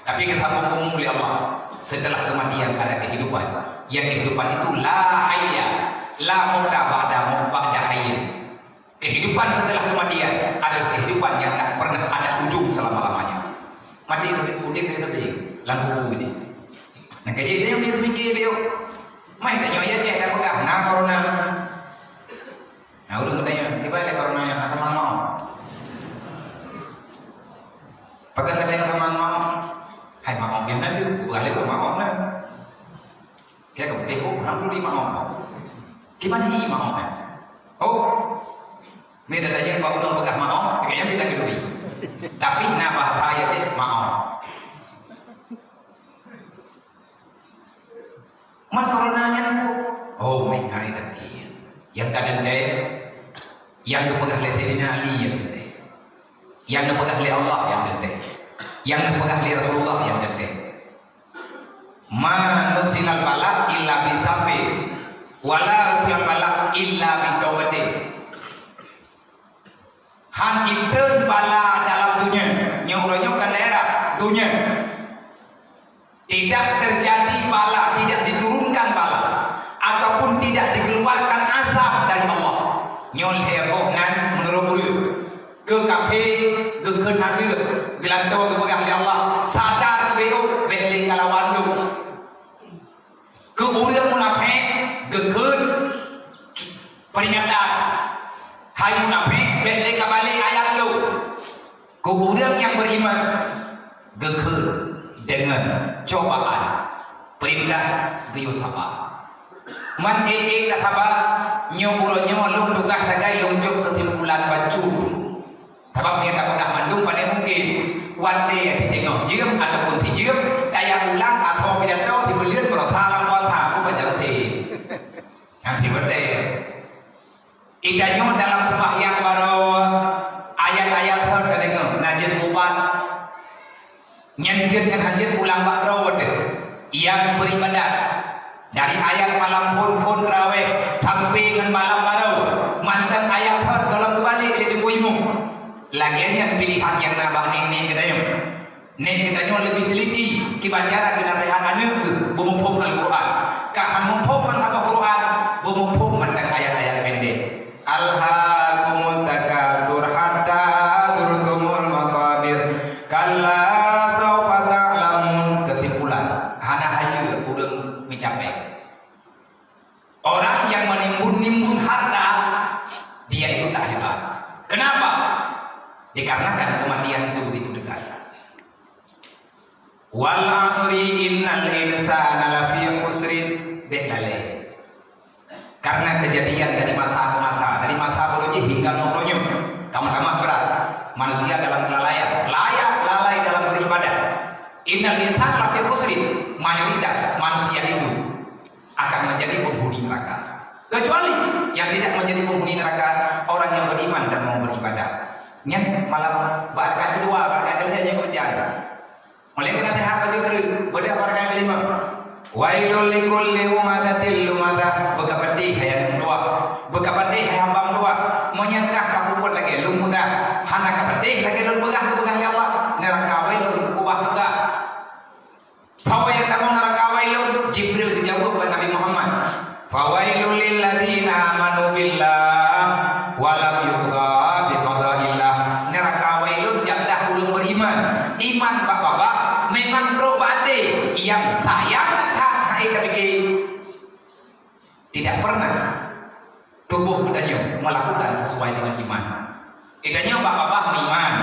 Tapi geusambông umu lé Allah. Setelah kematian ada kehidupan. Yang kehidupan itu la hayya, la mauta ba'da, ba'da hayyin. Kehidupan setelah kematian adalah kehidupan yang tak pernah ada ujung selama-lamanya. Maté udép, udép, udép, lam kubu ini. Nah, jadi dia yang mikir dia. Mai tanyoe ya jeh dah peugah na corona. Nah, ureueng geutanyoe, kiban lé corona nyan, hana tamong maoh. Pakon geutanyoe tamong maoh? Hai maoh, biasa na deuh, bukan lé maoh na. Kaya ka beuteh, oh, ureueng tuli maoh. Kiban hi maoh na. Oh. Ni dah tanya bak ureueng peugah maoh, kayaknya kita gedui. Tapi na bahasa ya jeh maoh. Man corona nyan, oh, meuhai that. Nyang ka teuntèe, nyang geupeugah lé Saidina Ali nyang teuntèe. Nyang geupeugah lé Allah nyang teuntèe. Nyang geupeugah lé Rasulullah nyang teuntèe. Ma nuzilal bala illa bi dzambin, wa la rufi'al bala illa bi taubatin. Han iteun bala dalam donya, nyoe uroe nyoe kan daerah donya. Tidak terjadi bala, tidak diturunkan bala, ataupun tidak dikeluarkan azab dari Allah. Nyoe lhèe boh nan meunurot ureueng. Keu kafé, geukheun ateueh, geulantoe geupeugah lé Allah, sadar keu beuh, bèk lé kalawan lôn. Keu ureueng munafék geukheun peringatan. Hai munafék, bèk lé kabalek ayat lôn. Keu ureueng nyang beriman geukheun deungon cobaan, peurintah geuyue saba. Man ék-ék tasaba, nyoe uroe nyoe lôn tugaih sagai lôn jok keusimpulan bacut. Sabab nyang tapeugah mandum pane mungken. Watèe teuteungoh jeuem ataupun sijeuem, taya ulang atau pidato sibuleuen baroesa lam puasa, aku baca rutin. Nyan sibeutôi. Itanyoe dalam sembahyang baroe, ayat-ayat thon tadeungoe, na jeuet mubat. Nyan jeuet ngon hanjeuet ulang bak droe teuh. Nyang beribadah dari ayat malam phon-phon traweh sampai ngon malam baroe, mantong ayat thon gohlom geubalek lé Teungku Imum. Lagèe nyan pilihan nyang na bak nek-nek geutanyoe. Nek geutanyoe leubeh teliti, kiban cara geunasehat aneuk geuh beumuphom Al-Qur'an. Ka han muphom ban saboh Qur'an, beumuphom mantong ayat-ayat pendek. "Alhaakumut takatsur hatta zurtumul maqabir. Kalla saufa ta'lamun." Kesimpulan, hana hayeue ureueng meucapée. Orang yang menimbun-nimbun harta, dia itu tak hebat. Kenapa? Dikarenakan kematian itu begitu dekat. "Wal asri innal insana lafi khusrin." Bék lalée. Karena kejadian dari masa ke masa, dari masa baroe jih hingga nyoe uroe nyoe, tamah-tamah brat manusia dalam kelalaian, lalai, lalai dalam beribadah. "Innal insana lafi khusrin," mayoritas manusia itu akan menjadi penghuni neraka. Kecuali yang tidak menjadi penghuni neraka, orang yang beriman dan mau beribadah. Nyan malam bak rakaat kedua, bak rakaat kelhèe nyang keubacaan. Mulai keunasehat bak Jibril, beudôh bak rakaat kelima. "Wailul likulli humazatil lumazah." Beukapeudeh hai aneuk dua. Beukapeudeh hai hamba dua. Meunyoe kah ka peubuet lagèe lôn peugah, hana kapeudeh lagèe lôn peugah, geupeugah lé Allah, neuraka wailun, kubah peugah. Soe nyang tamong neuraka wailun? Jibril geujaweueb bak Nabi Muhammad, "Fawailul lilladzina amanu billah wa lam yuqda biqadaillah." Neuraka wailun jatah ureueng beriman. Iman bak babah, memang trok bak até. Nyang sayang that hai tapike. Tidak pernah tuboh geutanyoe melakukan sesuai dengan iman. Geutanyoe bak babah meuiman,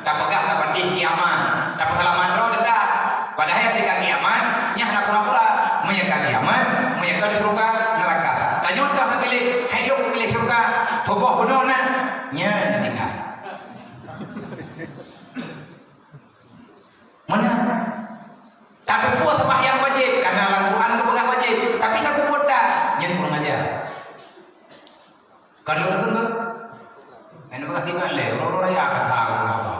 tapeugah tapatéh kiamat, tapeuseulamat droe teutab. Padahai teuka kiamat, nyan hana pura-pura. Meunyoe ka kiamat, meunyoe ka syeuruga, neuraka. Tanyoe toh tapiléh, hai lôn piléh syeuruga, tuboh bunoe na, nyan tinggai. Meunan. Tapeubuet sembahyang wajéb, karena lam Quran geupeugah wajéb, tapi tapeubuet that, nyan kurang ajar. Kalau beutôi, kan peugah tiban lé, uroe raya kata ureueng apa?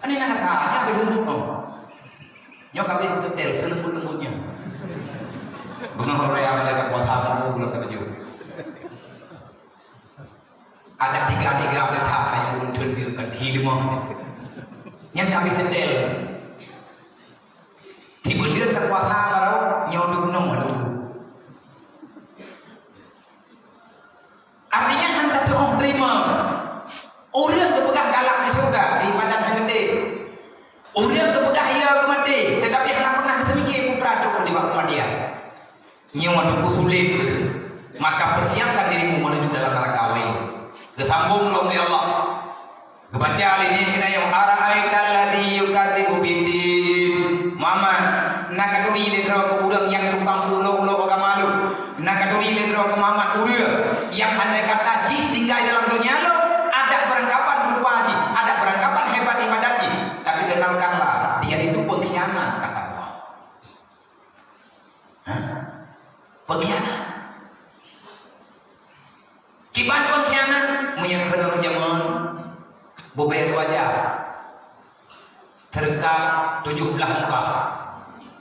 Kan ini kata, hanya beutôi. Nyoe kami beutôi, selembut-lembutnya. Beungoh uroe raya, mereka buat apa, belum terjun. Adak tiga-tiga teutab ayah ureueng teundeuk ka di leumah. Nyan ka abéh teutel. Tiba lheueh tapuasa baroe nyoe duek nong baroe. Artinya han tatu'oh teurimong. Ureueng geupeugah galak keu syeuruga di padang hai geude. Ureueng geupeugah iya keu maté, tetapi hana pernah geuteumiké peue peuratoran nibak keumatian. Nyoe teungku sulet, maka persiapkan dirimu menuju dalam neraka api. Geusambong lom lé Allah. Geubaca lé nyan keunoe, "Ara'aital ladzi yukadzibu biddin." Muhammad, na katuri lé droe keu ureueng nyang tukang ulo-ulo agama lôn. Na katuri lé droe keu Muhammad ureueng nyang andai kata jih tinggai dalam donya lôn, adak beurangkapan rupa jih, adak beurangkapan hebat ibadat jih, tapi dengarkanlah, dia itu pengkhianat, kata Allah. Hah? Pengkhianat. Kiban pengkhianat, meunyoe keunoe jameun, bubé dua jam. Teurekam tujoh blaih muka.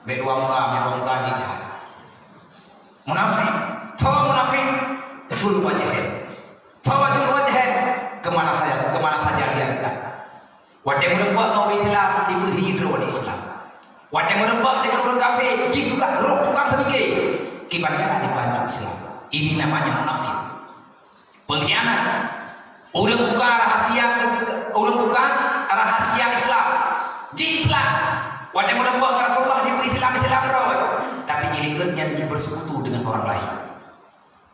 Bèk dua muka, bèk dua muka jih. Munafik. Tho munafik, sul wajah. Tho sul wajah. Kemana saja, kemana saja dia dekat. Watèe meureumpok ngon ureueng Islam, dibeuhi droe di Islam. Watèe meureumpok deungon ureueng kafé, jih juga roh tukang seumike. Kiban cara dibantu Islam. Ini namanya munafik. Pengkhianat. Ureueng buka rahasia, ureueng buka rahasia Islam. Jih Islam. Watèe meureumpok ngon Rasulullah, dibeuhi Islam, Islam droe. Tapi jih likot nyan jih bersekutu dengan orang lain.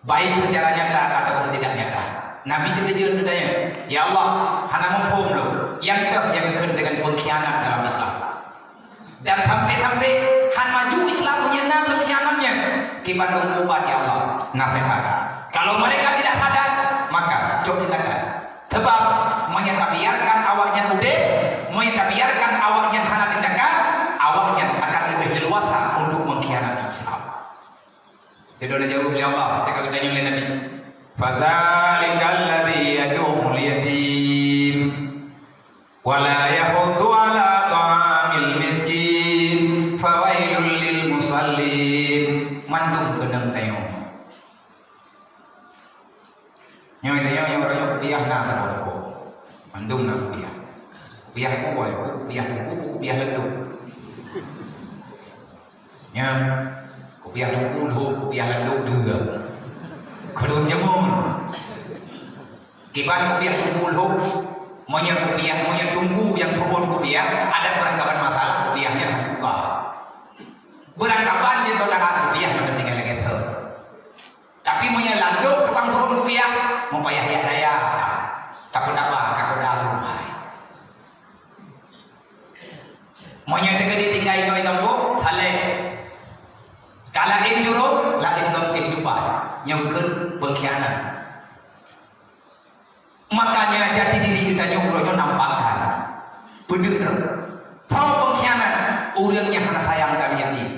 Baik secara nyata ataupun tidak nyata. Nabi teukeujeuet geutanyong, "Ya Allah, hana muphom lôn, nyang toh nyang geukheun deungon pengkhianat dalam Islam?" Dan sampai-sampai han maju Islam meunyoe na pengkhianat nyan. Kiban lôn ubat, ya Allah, nasehat. Kalau mereka tidak sadar, maka cok tindakan. Sebab meunyoe tabiarkan awaknyan udép, meunyoe tabiarkan awaknyan hana tindakan, awaknyan akan leubeh leluas Jadi, na jaweueb lé Allah, teuka geutanyoe lé Nabi. "Fadzalikal ladzi yadu'ul yatim, wa la yahuddu 'ala ta'amil miskin, fawailul lil musallin." Mandum keunong tanyoe. Nyoe, nyoe, nyoe, nyoe kupiah na, mandum na kupiah. Kupiah ku, kupiah ku, kupiah ku, kupiah lendong. Nyan, kupiah teungku lhok, kupiah landok dua. Keuneuk jamur. Kiban kupiah teungku lhok, meunyoe kupiah, meunyoe teungku nyang teubon kupiah, adak beurangkaban masalah kupiah nyan hana buka. Beurangkaban jeuet saudara kupiah mantong tinggai lagèe thon. Tapi meunyoe landok tukang teubon kupiah, meupayah jak daya. Ka peudaba, ka peudaba, hai. Meunyoe teuka ditinggai ngon gampông, saleh. Ka laén jurông, laén ngon keuhidupan. Nyoe keuh peungkhianat. Makanya jati diri geutanyoe uroe nyoe nampak that. Peudeuh droe. Soe peungkhianat? Ureueng nyang hana sayang keu yatim.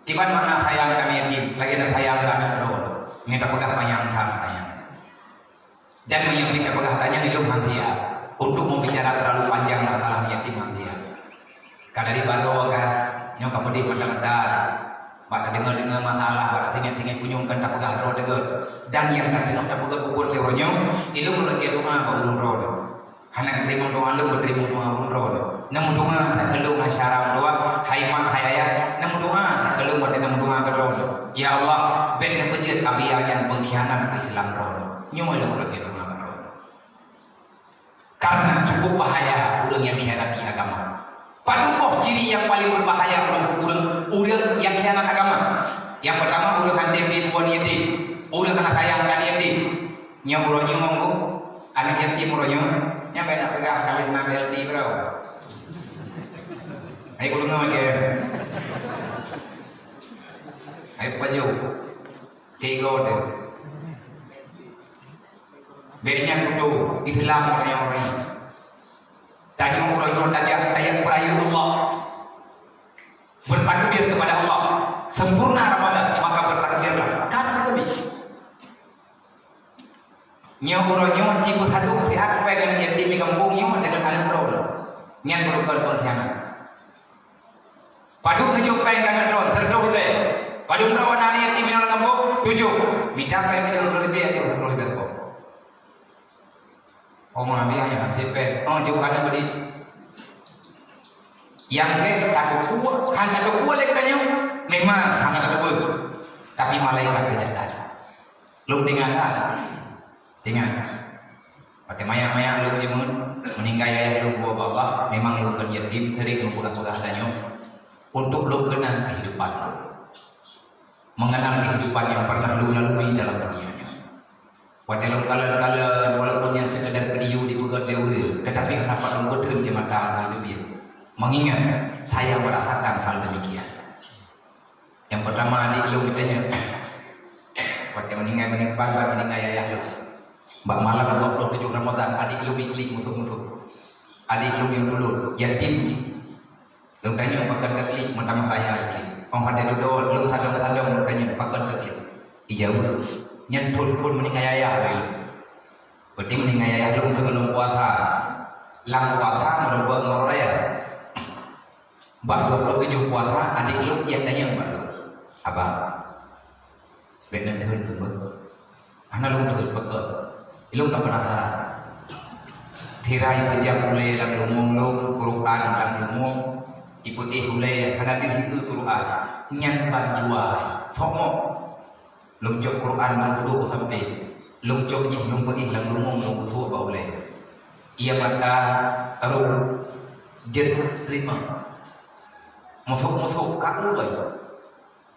Kiban makna sayang keu yatim, lagèe na sayang keu aneuk droe. Nyoe tapeugah panyang that tanyong. Dan meunyoe pih tapeugah tanyong, ilôn han siap untuk membicara terlalu panjang masalah yatim, han siap. Ka dari baroe kan, nyoe ka peudeh mata-mata. Bak tadeungoe-deungoe masalah, bak tatinggai-tinggai punyueng kan tapeugah droe teugét. Dan nyang ka teungoh tapeugét bubuet lé uroe nyoe, ilôn lagèe doa bak ureueng droe. Hana teurimong doa lôn, teurimong doa ureueng droe. Neumeudoa that keu lôn hai syara meudoa, hai mak, hai ayah, neumeudoa that keu lôn watèe neumeudoa keu droe. Ya Allah, bèk neupeujeuet Abia nyan peungkhianat keu Islam droe. Nyoe lôn lagèe doa bak droe. Karena cukup bahaya ureueng nyang khianati agama. Padum boh ciri nyang paleng beubahaya ureueng, ureueng, ureueng nyang khianat agama? Nyang peurtama, ureueng han tem bri buet yatim, ureueng hana sayang keu yatim. Nyoe uroe nyoe, aneuk yatim uroe nyoe, nyan bèk na peugah ka lheueh na B L T baroe. Hai ureueng nyoe lagèe. Hai pajoh. Tiga tu. Bèk nyan kudu Islam orang-orang. Tanyoe uroe nyoe tajak, tajak peurayeuk Allah. Bertakbir kepada Allah. Sempurna Ramadan, maka bertakbirlah. Kan kami. Nyoe uroe nyoe ci peusadum sihat, supaya keuneuk yatim di gampông nyoe, deungon aneuk droe. Nyan beurukon peungkhianat. Padum neujok péng keu aneuk droe, sireutoh ribèe. Padum droe na aneuk yatim inoe lam gampông, tujoh. Mita péng meunyoe lhèe ribèe, aja lhèe ribèe gampông. Oh, ma biaya, sipéng. Oh, jok keu aneuk beudik. Nyang keu tateupeue, han tateupeue lé geutanyoe. Memang han tateupeue. Tapi malaikat geucatat. Lôn teuingat that. Teuingat. Watèe manyak-manyak lôn jimeun, meuninggai ayah lôn, bak Allah, memang lôn kon yatim, sering lôn peugah-peugah tanyoe, untuk lôn kenang kehidupan lôn. Mengenang kehidupan yang pernah lôn lalui dalam dunia nyoe. Watèe lôn kalon-kalon, walaupun nyan sekadar video dipeugöt lé ureueng, tetapi hana pat lôn beuteun di mata ureueng laén. Mengingat, saya merasakan hal demikian. Nyang peurtama, adék lôn geutanyong, watèe meuninggai, meuninggai, ban meuninggai ayah lôn. Bak malam dua puluh tujuh Ramadan, adék lôn iklik musoh-musoh. Adék lôn nyang dulot, yatim jih. Lôn tanyong, "Pakon ka klik?" "Meutamah raya klik." Óh watèe dudoe, lôn sadong-sadong lôn tanyong, "Pakon ka klik?" Ijaweueb, "Nyan phôn-phôn meuninggai ayah lôn." Berarti meuninggai ayah lôn sigohlom puasa. Lam puasa meureumpok ngon raya. Bak dua puluh tujoh puasa, adék lôn nyang tanyong bak lôn, "Abang, bèk neutheun keumbang?" Hana lôn theun, pakon? Ilôn ka penasaran. Sira jipeujam ulèe lam leumo lôn, Quran lam leumo, jipeuéh ulèe, hana deuh jiéh Quran. Nyan ban jua, sokmok. Lôn cok Quran lôn dudoe sampéng. Lôn cok jih lôn peuéh lam leumo lôn gusok bak ulèe. Ia mata, roh, jeuet, teuma. Meusuek-meusuek ka ulèe.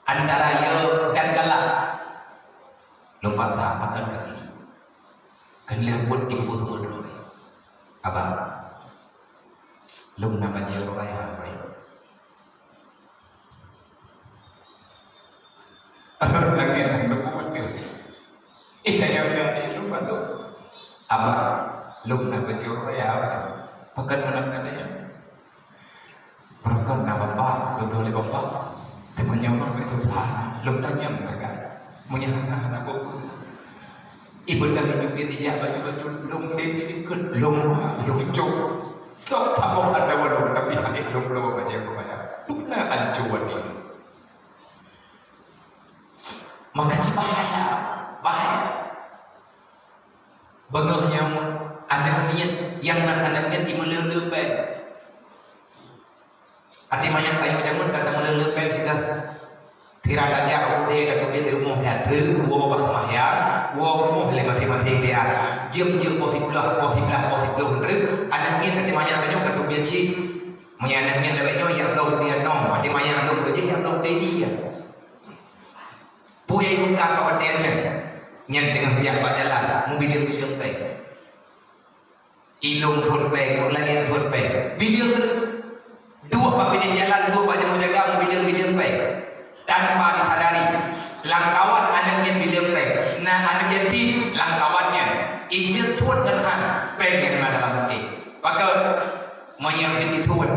Antara yeu dan galak. Lôn bantah pakon kaki. Kan lheueh buet di beuet droe. Abang. Lôn na bajèe uroe raya, Abang. Lagèe nyan lôn buet nyoe. Ih, kaya-kaya lôn bantu. Abang, lôn na bajèe uroe raya, Abang. Pakon meunan keuadaan nyan? Barokon na bapak, tutoe lé bapak. Teuma nyoe mah bèk tutoe. Lôn tanyong lagak, meunyoe hana, hana peue-peue. Ibeudôh inong nyan ijak baju-baju lôn lé dikeue, lôn, lôn cok. Cok tabong ata walong, tapi hana lôn bloe bajèe keubayang. Dum na ancô watèe nyoe. Maka cit bahaya, bahaya. Beungoh nyoe aneuk miet, nyang ngon aneuk miet jimeuleu-leu péng. Até manyak tanyoe jameun ka tameuleu-leu péng sigoe. Sira tajak u udé ka teubiet rumoh nyan treuk, woe bak seumayang, woe rumoh lé maté-maté dia. Jeuem-jeuem poh siblaih, poh siblaih, poh siblaih treuk, aneuk miet até manyak tanyoe ka teubiet cit. Meunyoe aneuk miet lagèe nyoe, jak bloe u udé nyoe, até manyak lôn jih jak bloe u udé jih. Peue nyang ipeugah bak watèe nyan? Nyan teungoh jak bak jalan, meubileueng-bileueng péng. Ilong thot péng, ureueng laén thot péng. Bileueng teuk. Duek bak binéh jalan, duek bak jameun jaga, meubileueng-bileueng péng. Tanpa disadari, lam kawan aneuk nyan bileueng péng. Na aneuk yatim lam kawan nyan. Ijeuet thot ngon han péng nyang na dalam até. Pakon? Meunyoe bit ithon,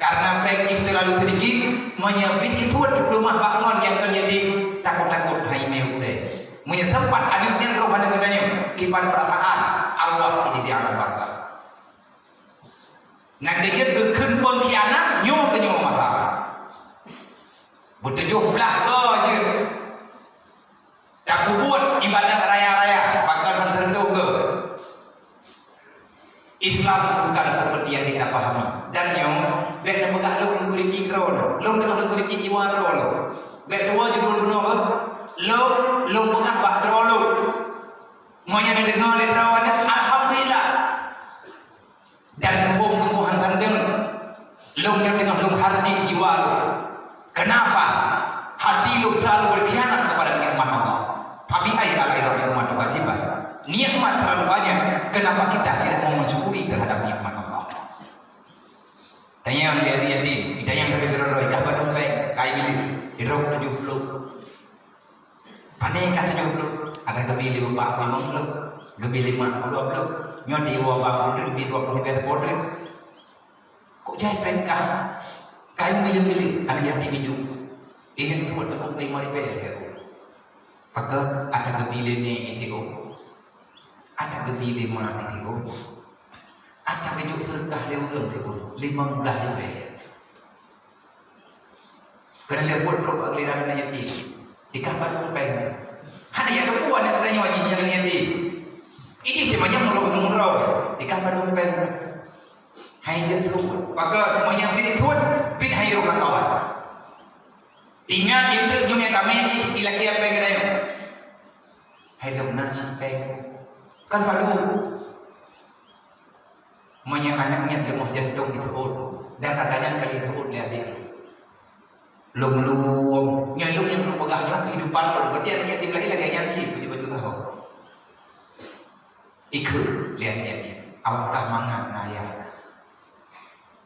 karena péng jih teulalu seudikit, meunyoe bit ithon dipeuleumah bak ngon nyang kon yatim, takot-takot hai mé udée. Meunyoe sempat aneuk nyan roh aneuk geutanyoe, kiban peurasaan arwah ini di alam barzakh. Nyang keujeuet geukheun pengkhianat, nyoe keu nyoe mata. Beutujôh blah goe jeuet. Tapeubuet ibadat raya-raya, pakon han teureudong goe. Islam bukan seperti yang kita pahami. Dan nyoe, bèk neupeugah lôn neukritik droe lôn. Lôn teungoh neukritik jiwa droe lôn. Bèk tuwoe judul bunoe goe. Lôn, lôn peugah bak droe lôn. Meunyoe neudeungoe lé droe nyan, alhamdulillah. Dan muphom teungoh han tandeueng, lôn nyang teungoh lôn hardi jiwa lôn. Kenapa? Hati lôn selalu berkhianat kepada nikmat Allah. Fabi'ayyi ala'i rabbikuma tukazziban. Nikmat terlalu banyak, kenapa kita tidak mau mensyukuri terhadap nikmat Allah? Tanyong lé yatim, tanyong lé droe-droe, dah padum péng, kai bilék, droe tujoh ploh. Pane ka tujoh ploh, ada geubi lé bapak ploh, geubi lé mak ploh, nyoe di dua ploh, di dua ploh, di dua ploh. Kok jai péng ka? Kain milék-milék, aneuk yatim idup. Ingat tuan teuka péng lima ribèe lé. Pakon ata geubi lé nèk itu? Ata geubi lé mak itu? Ata geujok seudeukah lé ureueng itu? Limong blah ribèe. Keuneuk lheueh buet trok bak giliran aneuk yatim. Dikah padum péng. Hana jak teupeue aneuk geutanyoe jih nyang aneuk yatim. Idéh teuma nyang meurok-meurok. Dikah padum péng. Hai jeuet teupeue. Pakon meunyoe bit ithon, bit hai rôh lam kawan. Ingat, indeuek jeuem nyang tamé jih, ilakèe péng geutanyoe. Hai lôn na cit péng. Kan padum. Meunyoe aneuk nyan leumah jantông jiteuôt, dan ata nyan ka jiteuôt lé adék lôn. Lôn lôn, nyoe lôn nyang lôn peugah nyoe keuhidupan lôn, berarti aneuk nyan tieb lahé lagèe nyan cit, baju-baju tahô. Ikheun lé aneuk nyan, awak kah mangat na yah,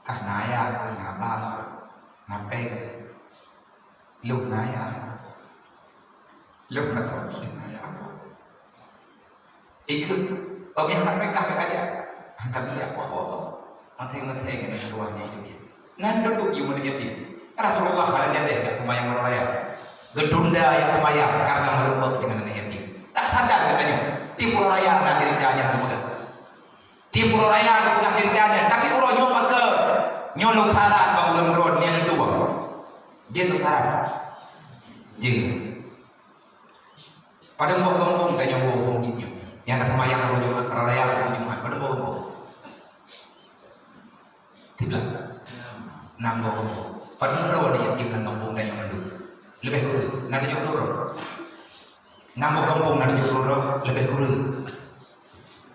kah na yah, kah na bang, kah na péng. Lôn na yah. Lôn na yah. Ikheun, oh, nyang hana peugah ka jak. Hana ka jak apa-apa. Maté-maté ngon tuha nyan itu dia. Nan duduk yue meunajati. Rasulullah hana jadi dak seumayang uroe raya. Geutunda nyang seumayang karena meurumpok dengan aneuk yatim. Tak sadar geutanyoe. Tiep uroe raya na cerita nyang geupeugah. Tiep uroe raya geupeugah cerita nyan. Tapi uroe nyoe pakon? Nyoe lôn saran bak ulôn droe nyan tuan. Jeuet lôn saran. Jeuet. Padum boh gampông tanyoe woe seumeujid nyoe. Nyang ka seumayang uroe Jumat, uroe raya uroe Jumat, padum boh gampông? Siblah. Nam boh gampông. Padum droe aneuk yatim lam gampông tanyoe mandum? Leubeh kureueng. Na tujoh ploh droe. Nam boh gampông na tujoh ploh droe, leubeh kureueng.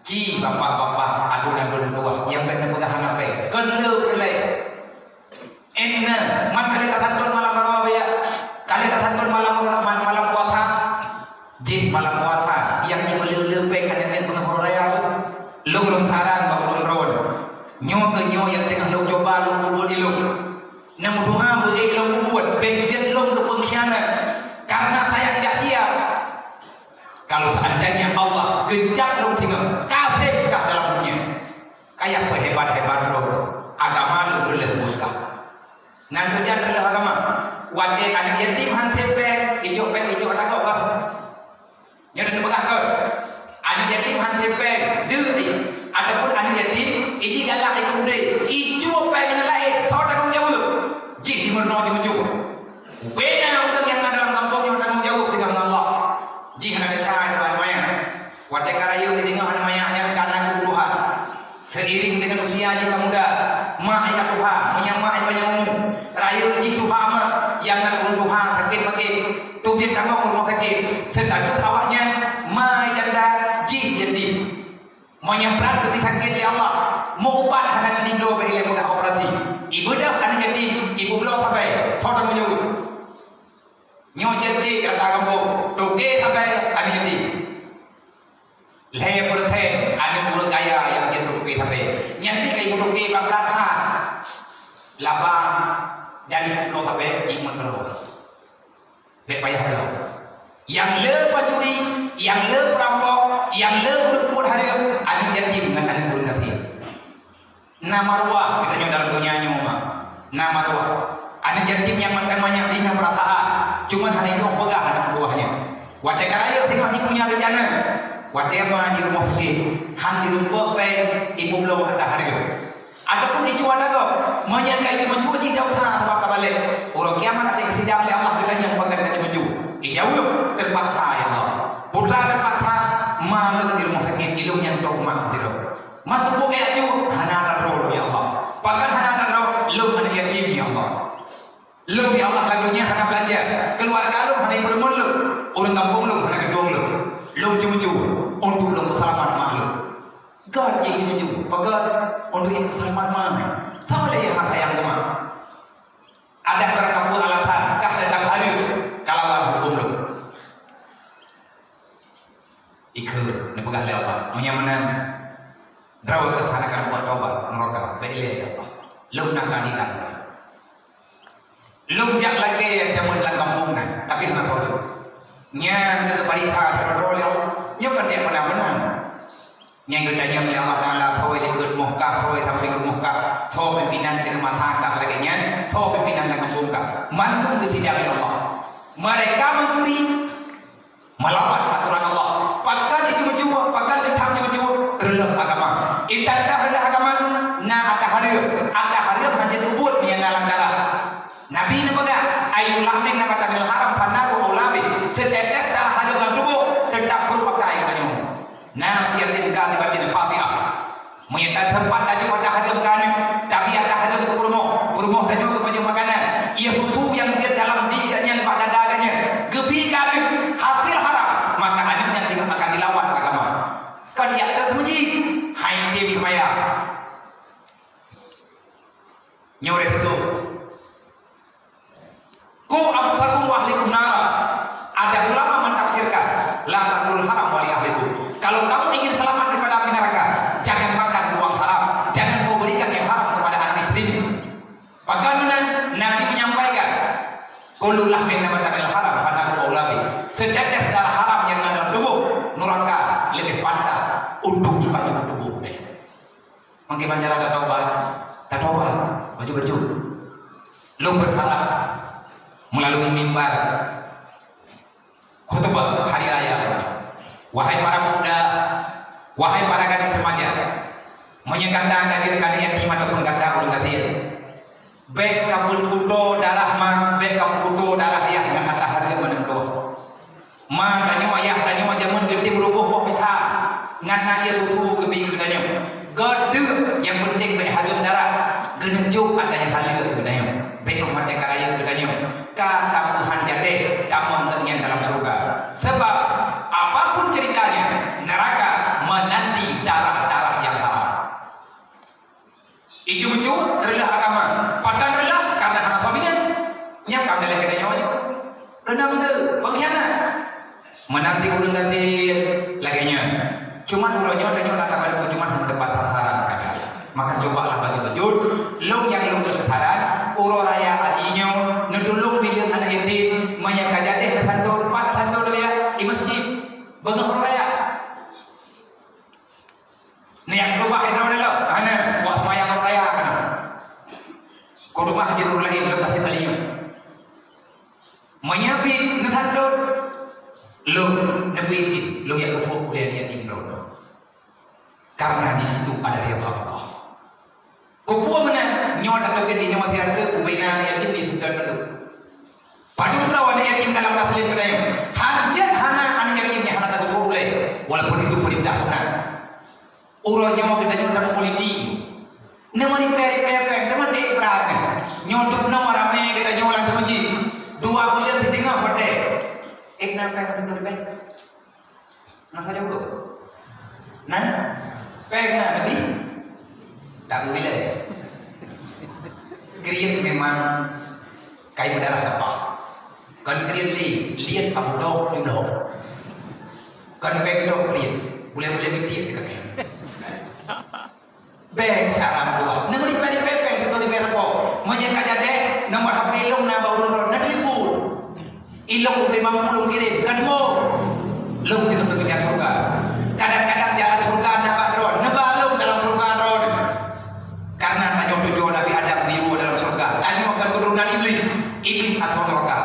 Ci bapak-bapak, aduen-aduen tuha, nyang bèk neupeugah hana péng. Keuneuk peureulèe. Inna, man ka lheueh tasanton malam uroe raya, ka lheueh tasanton malam, malam, malam puasa. Jih malam puasa, nyang jimeuleu-leu péng aneuk-aneuk beungoh uroe raya tu. Lôn, lôn saran bak ulôn droe. Nyoe keuh nyoe nyang teungoh lôn cuba lôn peubuet ilôn. Neumeudoa beu ék lôn peubuet, bèk jeuet lôn keu peungkhianat. Karena saya tidak siap. Kalau seandainya Allah geucab lôn singoh, ka sép kah dalam dunia. Kaya peuhebat-hebat lôn, agama lôn reuloh buet kah. Nan keujan reuloh agama. Watèe aneuk yatim han sép péng, ijok Yatim han trép péng, deuh jih. Ataupun aneuk yatim, iji galak ikeu udép, icue péng aneuk laén, soe tanggong jaweueb? Jih jimeurunoe jimeucue. Beda ureueng nyang na dalam gampông nyoe tanggong jaweueb tinggai ngon Allah. Jih hana desya itu aneuk manyak. Watée ka rayeuk jiteungoh aneuk manyak nyan ka na keubutuhan. Seiring dengan usia jih ka muda, mak jih ka tuha, meunyoe mak jih panyang umu, rayeuk jih tuha mak, nyang na ureueng tuha sakét maké, teubiet tamong u rumoh sakét, status awaknyan ma janda jih yatim. Meunyoe brat geubri sakét lé Allah, meu-ubat hana ngon dibloe bak ilée peugah operasi. Ibeudôh aneuk yatim, ipeubloe sabai, soe tanggong jaweueb? Nyoe jeuet cit ata gampông, toke sabai aneuk yatim. Lhée persen aneuk ureueng kaya nyang jeuet toke sabai. Nyan pih ka ipeutôke bak brat that. Laba dan ipeubloe sabai jimeuteurô. Bék payah bloe. Nyang le pancuri, nyang le peurampok, nyang le ureueng peubuet hareuem, aneuk yatim ngon aneuk ureueng gasien. Na maruah geutanyoe dalam donya nyoe, ma. Na maruah. Aneuk yatim nyang mantong manyak jih na peurasaan, cuman hana jeuet peugah aneuk buah nyan. Watée ka rayeuk teungoh jipunya reuncana, watée ma di rumoh sakét, han jirumpok péng, ipeubloe ata hareuem. Ataupun icue ata gob, meunyoe ka icue-cue jih desya sabab ka balek. Uroe kiamat watée geusidang lé Allah geutanyong pakon ka icue-cue. Ijaweueb, "Teupaksa, ya Allah." Putra teupaksa, ma lôn di rumoh sakét, ilôn nyang tôb mak sidroe. Ma teupeu keu icue, hana tadroe lôn, ya Allah. Pakon hana tadroe, lôn aneuk yatim, ya Allah. Lôn, ya Allah, lam donya hana beulanja. Keuluwarga lôn hana ipeureumeun lôn. Ureueng gampông lôn hana geuduek lôn. Lôn cue-cue untuk lôn peuseulamat mak lôn. Göt jih cue-cue. Pakon? Untuk ikeu seulamat mak. Sama lé nyang sayang keu mak. Adak barangkapeue alasan, kah teutap hareuem kalawan huköm lôn. Ikheun, neupeugah lé Allah, meunyoe meunan, droe teuh hana ka buet tobat, neuraka, bèk ilèe, ya Allah. Lôn na keadilan. Lôn jak lakèe jameun lam gampông na, tapi hana tho jeuet. Nyan keuh barita droe-droe lé Allah. Nyoe kon jak meunan-meunan. Nyang geutanyong lé Allah Taala, soe di rumoh kah, soe sampéng rumoh kah, soe pimpinan keuneuk masa kah lagèe nyan, soe pimpinan lam gampông kah. Mandum geusidang lé Allah. Mereka mencuri, melawan aturan Allah. Pakon jicue-cue, pakon teutab cue-cue, reuloh agama. Intat-intat reuloh agama, na ata hareuem. Ata hareuem hana jeuet peubuet nyang na lam darah. Nabi neupeugah, "Ayyu lahmin nabata minal haram fannaru aula bih." Seutetes darah hareuem lam tuboh, teutab pruet pakai geutanyoe. Nasiyatin kadhibatin khati'ah. Meunyoe taseumpat tajok ata hareuem keu aneuk, tapi ata hareuem keu peurumoh, peurumoh tanyoe keu pajoh makanan, ie susu nyang jeuet dalam di geuh nyan bak dada geuh nyan, geubri keu aneuk, hasil haram, maka aneuk nyan tinggai akan dilawan agama. Kon jak teuk seumeujih, hai tem seumayang. Nyoe rhot beutôi. "Qu anfusakum wa ahlikum nara." Ada ulama mentafsirkan, "La ta'kulul haram wa li ahlikum." Kalau kamu ingin selamat daripada api neraka, jangan makan uang haram, jangan kau berikan yang haram kepada anak istrimu. Pakon meunan, Nabi menyampaikan, "Kullu lahmin nabata minal haram fannaru aula bih." Seutetes darah haram nyang na dalam tuboh, neuraka leubeh pantas untuk jipajoh tuboh. Mangke bancara tatobat, tatobat, bacut-bacut. Lôn berharap melalui mimbar khutbah hari raya, wahai para pemuda, wahai para gadis remaja, meunyoe gata ka jeuet keu yatim ataupun gata ureueng gasien, bèk kapeukuto darah ma, bèk kapeukuto darah yah ngon ata hareuem meunan tuboh. Ma tanyoe, ayah tanyoe jameun geutem ruboh boh pisang, ngon na ie susu geubri keu geutanyoe. Göt deuh, nyang peunteng bèk hareuem darah, geuneuk jok ata nyang haleue keu geutanyoe. Bèk meuhat ka rayeuk geutanyoe, ka tapeuhan jadeh tamong teuk nyan dalam syeuruga. Sabab, apapun ceritanya, neuraka meunanti darah-darah nyang haram. Icue-cue reuloh agama. Pakon reuloh? Karena hana suami nyan. Nyan ka meuleleh geutanyoe nyoe. Keunong teuh, pengkhianat. Meunanti ureueng gasien lagèe nyan. Cuman uroe nyoe tanyoe na tabantu, cuman hana tepat sasaran kadang. Maka cobalah bacut-bacut. Lôn nyang lôn keu saran, uroe raya haji nyoe, neutulông bileueng aneuk yatim, meunyo ka jadeh neusantôn, pat neusantôn leubeh ya, di meuseujid. Beungoh uroe raya. Neujak keudubah droe lom, hana, buet seumayang raya kana. Keudubah jeuet ureueng laén, lôn gasien balieu. Meunyo pih neusantôn, lôn neubri cit, lôn jak keutrok ulèe yatim droe. Karena di situ ada ridha Allah. Kupuang meunan, nyoe tateubiet di nyoe siat treuk ubena aneuk yatim di Sultan Bandung. Padum droe aneuk yatim dalam taslim keudeh. Hanjeuet hana aneuk yatim nyang hana tageutôh ulée, walaupun itu perintah sunat. Uroe nyoe geutanyoe dan politi. Neumeuripée-ripée péng, teuma ék brat nyoe. Nyoe dum nyoe ramé geutanyoe lam teumeuji. Dua buleuen siteungoh watée. Ék na péng teuma ripée. Na saja ulôn. Nan? Péng na, Nabi? Tak boleh. Kriet memang kai meudarah teupah. Kon kriet li, liet abu dok julok. Kon péng dok kriet. Boleh-boleh miti ke kaki. Bék sekarang dua. Neumeri peri pepeng, neumeri peri repo. Meunyoe ka jadi, nomor H P lôn na bak ureueng droen, na telepon. Ilôn ubé mampu lôn kirém, kan mo? Lôn keuneuk keu pindah syurga. Kadang-kadang jalan syurga na bak droen, neuba lôn dalam syurga droen. Karena tanyoe tujoh Nabi Adam geuyue dalam syurga. Tanyoe kan keuturonan Iblih. Iblih asal neraka.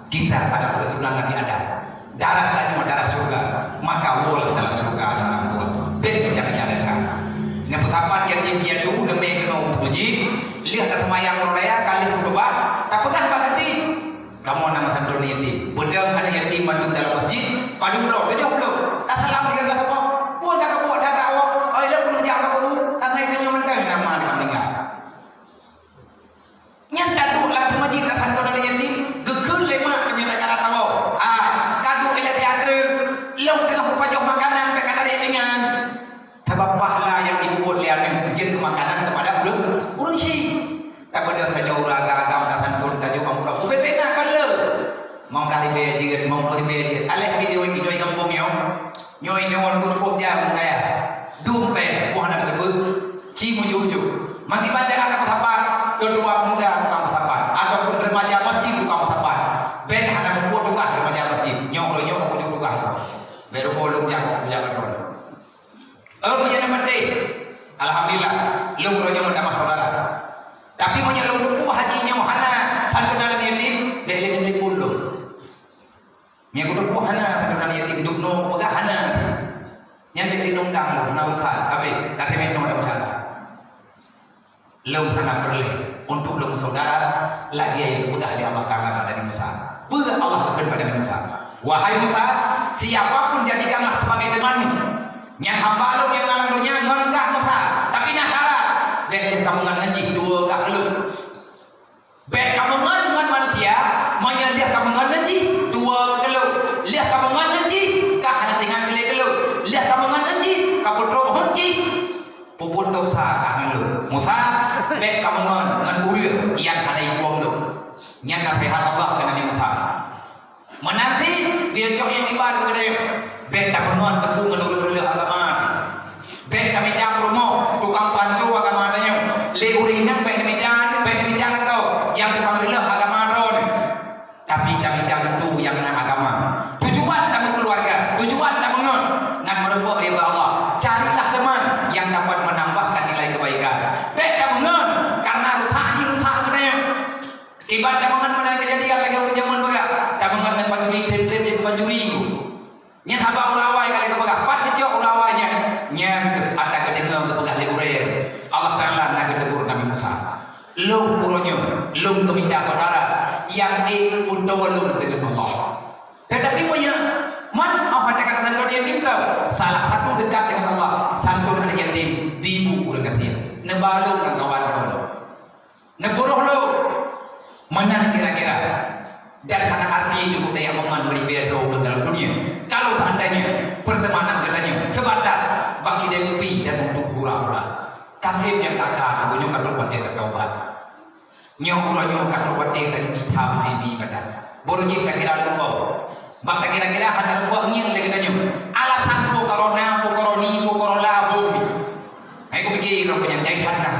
Kita adalah keturunan Nabi Adam. Darah tanyoe darah syurga. Maka woe dalam syurga sekarang dua. Bék meujak-jak desya. Nyang peusapat nyang jipiatu leubeh keunoe puji, lheueh taseumayang uroe raya, ka lheueh khutubah, tapeugah bak até. Kamoe na meusantoe aneuk yatim. Peudong aneuk yatim mandum dalam masjid, padum droe, tujoh ploh. Tasalam sigoe-goe sapo. Peue ka kabuet that-that awak? Oi, lôn keuneuk jak bak kubu. Tangai tanyoe mantong nama ka meuninggai. Nyan taduek lam teumajik tasantoe aneuk yatim, geukheun lé mak tanyoe tajak rata woe. Ah, kaduek ilée siat treuk, lôn teungoh kupajoh makanan, bék ka tarék pingan. Sabab pahala nyang jipubuet lé aneuk jeuet keu makanan keupada ureueng, ureueng syik. Tapeudong tanyoe ureueng agam-agam, tasantoe tanyoe bak muka. Ubé-bé na ka le. Limong blaih ribée jeuet, limong ploh ribée jeuet. Aléh video inong gampông nyoe. Nyoe inong ku cukup jam gaya. Dum péng, boh hana teubeuet. Ci muju-uju. Maki baca hana meusapat, ketua pemuda tukang meusapat. Ataupun remaja masjid tukang meusapat. Bék hana mubuet tugaih remaja masjid. Nyoe uroe nyoe ka kujok tugaih. Bék rumoh lôn jak, kujak keudroe. Eh, meunyoe na maté, alhamdulillah, lôn uroe nyoe meutamah saudara. Tapi meunyoe lôn teupeu haji nyoe hana santoe aneuk yatim, bék lé telepon lôn. Nyan kuteupeu hana santoe aneuk yatim, dum noe kupeugah hana. Nyan bék lé undang lôn, hana urusan, habéh, ka teurimong dah urusan. Lôn hana peureulée untuk lôn saudara lagée nyang geupeugah lé Allah Taala bak Nabi Musa. Peue Allah geukheun bak Nabi Musa? Wahai Musa, siapa pun jadikanlah sebagai temanmu. Nyan hamba lôn nyang na lam donya ngon kah Musa, tapi na syarat, bék lheueh kameungon ngon jih dua kah keu lôn. Bék kameungon ngon manusia, meunyoe lheueh kameungon ngon jih dua keu lôn. Lheueh kameungon ngon jih ka hana teuingat keu lé keu lôn. Lheueh kameungon ngon jih ka peutrok hot jih. Peubuet desya ka ngon lôn. Musa, bék kameungon ngon ureueng nyang hana ipueng lôn. Nyan naseuhat Allah keu Nabi Musa. Meunanti dia cok iktibar keu geutanyoe. Bék tapeungon teupeu ngon ureueng-ureueng agama. Bék tamita peurumoh tukang panco agama tanyoe. Lé ureueng inong bék tamita, bék tamita lakoe nyang tukang reuloh agama droe. Tapi tamita teupeu nyang na agama. Tujuan tameukeuluwarga, tujuan tameungon ngon meurumpok ridha Allah. Carilah teman yang dapat menambahkan nilai kebaikan. Bék tameungon karena rusak jih rusak geutanyoe. Kiban tameungon meunan keujadian lagée ureueng jameun peugah, tameungon ngon pancuri treb-treb jeuet keu pancuri. Nyan haba ureueng awai ka lheueh geupeugah, pat geucok ureueng awai nyan. Nyan keuh ata geudeungoe geupeugah lé gurée. Allah Taala na geutegur Nabi Musa. Lôn uroe nyoe, lôn geumita saudara nyang ék peutoe lôn deungon Allah. Tetapi meunyoe man, oh, hana kata santoe yatim droe, salah satu dekat dengan Allah, santoe aneuk yatim, di ibu ureueng gasien. Neuba lôn lam kawan droe. Neupuroh lôn. Meunan kira-kira. Dan hana arti teupeu tajak meungon meuribée droe ureueng dalam dunia. Kalau seandainya pertemanan geutanyoe sebatas bak kidai kupi dan untuk hura-hura. Kaseb nyang ka ka, geutanyoe ka trok watée tataubat. Nyoe uroe nyoe ka trok watée tanyoe itham hai bi ibadat. Boh jih takira lumpah. Bak takira-kira hana lumpah ngieng lé geutanyoe. Alasan po corona, po corona, po corona, po mi. Hai kupike droe nyan jai hana.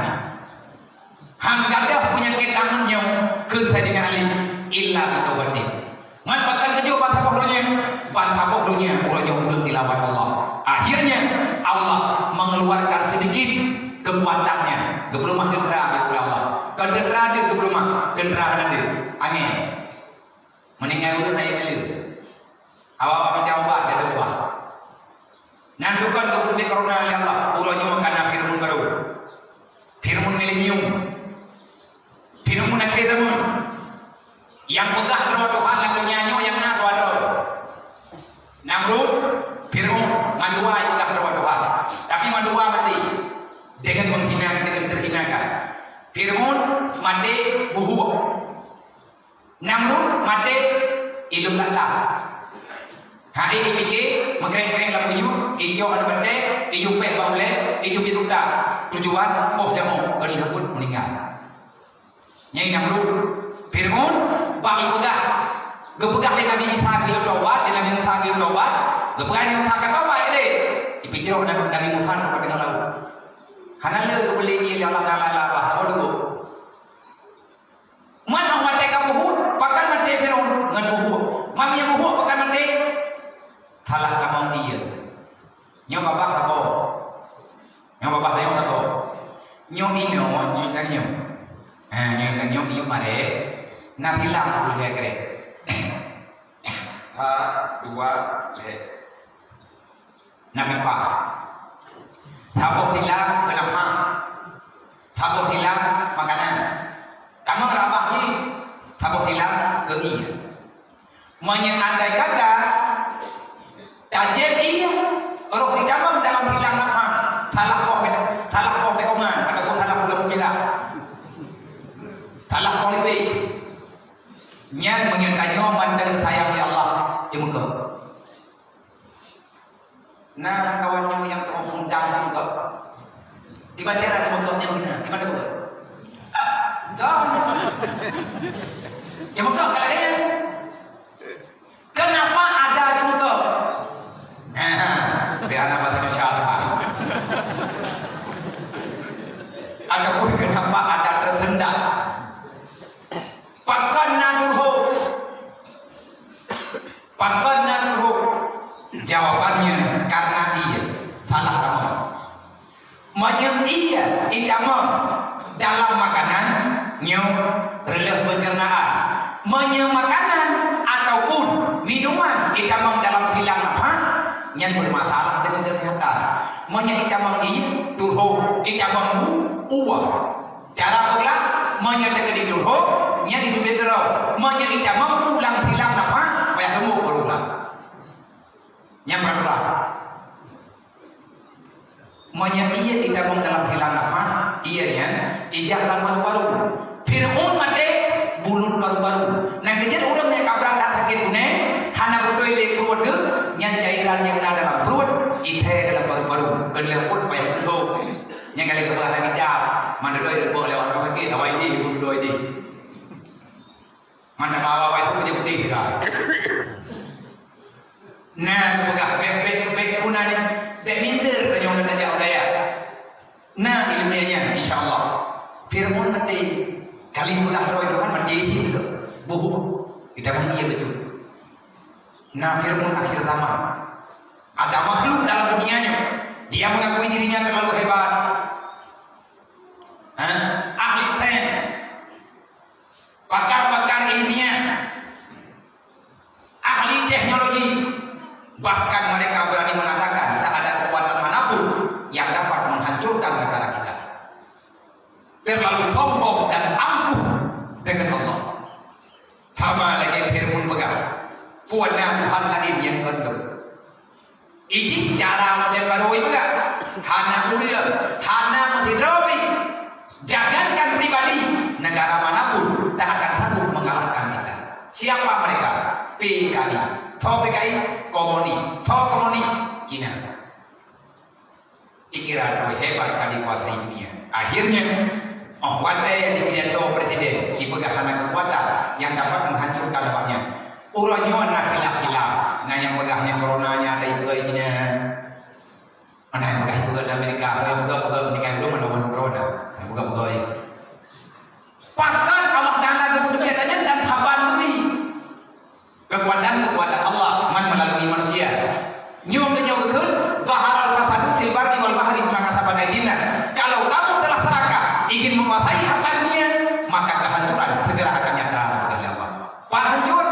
Han gadôh peunyakét tangan nyoe kheun Saidina Ali, illa bitaubatin. Ngon pakon keujok ban saboh donya, ban saboh donya uroe nyoe ureueng dilawan Allah. Akhirnya, Allah mengeluarkan sedikit kekuatannya. Geupeuleumah teuntara oleh Allah. Kon teuntara deuek geupeuleumah, teuntara hana deuek. Angén. Meuninggai ureueng ayah geuleue. Awak-awak mita ubat, gata ubah. Nyan tukon geupeuleumah corona oleh Allah. Ilôn lam-lam. Hai, ipike, meukreng-kreng lam punyueng, ijok lam batèe, ijupèh bak ulèe, ijubiet u dam. Tujuan, poh jamok, keu lheueh buet meuninggai. Nyan Namrud. Fir'aun, bak ipeugah, geupeugah lé Nabi Isa geuyue tobat, lé Nabi Musa geuyue tobat, geupeugah lé Nabi Musa ka tobat, deh. Ipijroh Nabi, Nabi Musa teungoh teungoh laôt. Hana lé geupeulé ié lé Allah Taala, bah, laôt teugok. Man hana watèe ka buhue, pakon maté Fir'aun ngon buhue. Man nyang buhue pakon maté? Salah tamong ié. Nyoe babah saboh. Nyoe babah nyoe saboh. Nyoe inoe, nyoe tanyoe. Ha, nyoe tanyoe, nyoe maré. Na silang peuet lhèe krek. Sa, dua, lhèe. Na meupa. Saboh silang keu nafah. Saboh silang makanan. Tamong rabah cit. Saboh silang keu ié. Meunyoe andai kata tajép ié, roh jitamong dalam silang nafah, salah poh, salah poh tikongan ataupun salah poh lampu mirah. Salah poh lipéh. Nyan meunyoe tanyoe mantong geusayang lé Allah, ceumeukoh. Na kawan nyoe nyang teungoh peundam ceumeukoh. Di mana cara ceumeukoh nyan beuna? Di mana buat? Goh. Ceumeukoh ka laén. Kenapa ada ceumeukoh? Nah, di anak bahasa Indonesia tu, Pak. Ataupun kenapa ada tersendat? Pakon na teuhok? Pakon na teuhok? Jawabannya, karena ié salah tamong. Meunyoe ié itamong dalam makanan, nyoe reuloh pencernaan. Meunyoe makanan ataupun minuman itamong dalam silang nafah, nyan bermasalah dengan kesehatan. Meunyoe itamong ié, teuhok, itamong bu, uwa. Cara peugah, meunyoe teukeudi teuhok, nyan itu beda. Meunyoe itamong ulang silang nafah, payah teuhok baru ulang. Nyang peureulah. Meunyoe ié itamong dalam silang nafah, ié nyan ijak lam paru-paru. Fir'aun maté buleuen paru-paru. Nyang keujeuet ureuëng nyang ka brat that sakét gunèe, hana beutôi lé pruet geuh, nyan cairan nyang na dalam pruet, ithèe dalam paru-paru. Keu lheueh buet payah teuhok. Nyang ka lheueh geupeugah lam kitab, mandum lheueh geupeugah lé ureuëng sakét, awai deh, buleuen doi deh. Mana bawa itu putih-putih juga. Nah, peugah bèk, bèk, bèk guna ni, bèk minder tanyoe ngon tajak budaya. Nah, ilmu nyan, insya Allah. Fir'aun maté. Kali peugah droe Tuhan maté isi tu. Bubu. Kita pun dia betul. Nah, Fir'aun akhir zaman. Ada makhluk dalam dunianya. Dia mengakui dirinya terlalu hebat. Hah? Ahli sains. Pakar-pakar ilmiah, ahli teknologi, bahkan mereka berani mengatakan tak ada kekuatan manapun yang dapat menghancurkan negara kita. Terlalu sombong dan angkuh dengan Allah. Sama lagèe Fir'aun peugah, "Peue na Tuhan laén nyang kon Lôn?" Ijih cara model barô ipeugah, hana ureueng, hana meusidroe pih. Jangankan pribadi, negara manapun tak akan sanggup mengalahkan kita. Siapa mereka? P K I. Soe P K I? Komunis. Soe komunis? Cina. Dikira droe hebat ka dikuasai dunia. Akhirnya, oh, watèe di pidato presiden, dipeugah hana kekuatan yang dapat menghancurkan awaknya. Uroe nyoe na khilaf-khilaf, na nyang peugah nyang corona nyan ada ipeugah inan. Mana nyang peugah ipeugah di Amerika, ada ipeugah-peugah Amerika itu mana mana corona. Ada peugah-peugah. Pakon Allah Taala geupeuduek nyan dan saban geubi. Kekuatan-kekuatan Allah man melalui manusia. Nyoe keuh nyoe geukheun, "Zaharal fasadu fil barri wal bahri bima kasabat aydin nas." Kalau kamu telah serakah ingin menguasai harta dunia, maka kehancuran segera akan nyata, kata Allah. Pat hancur?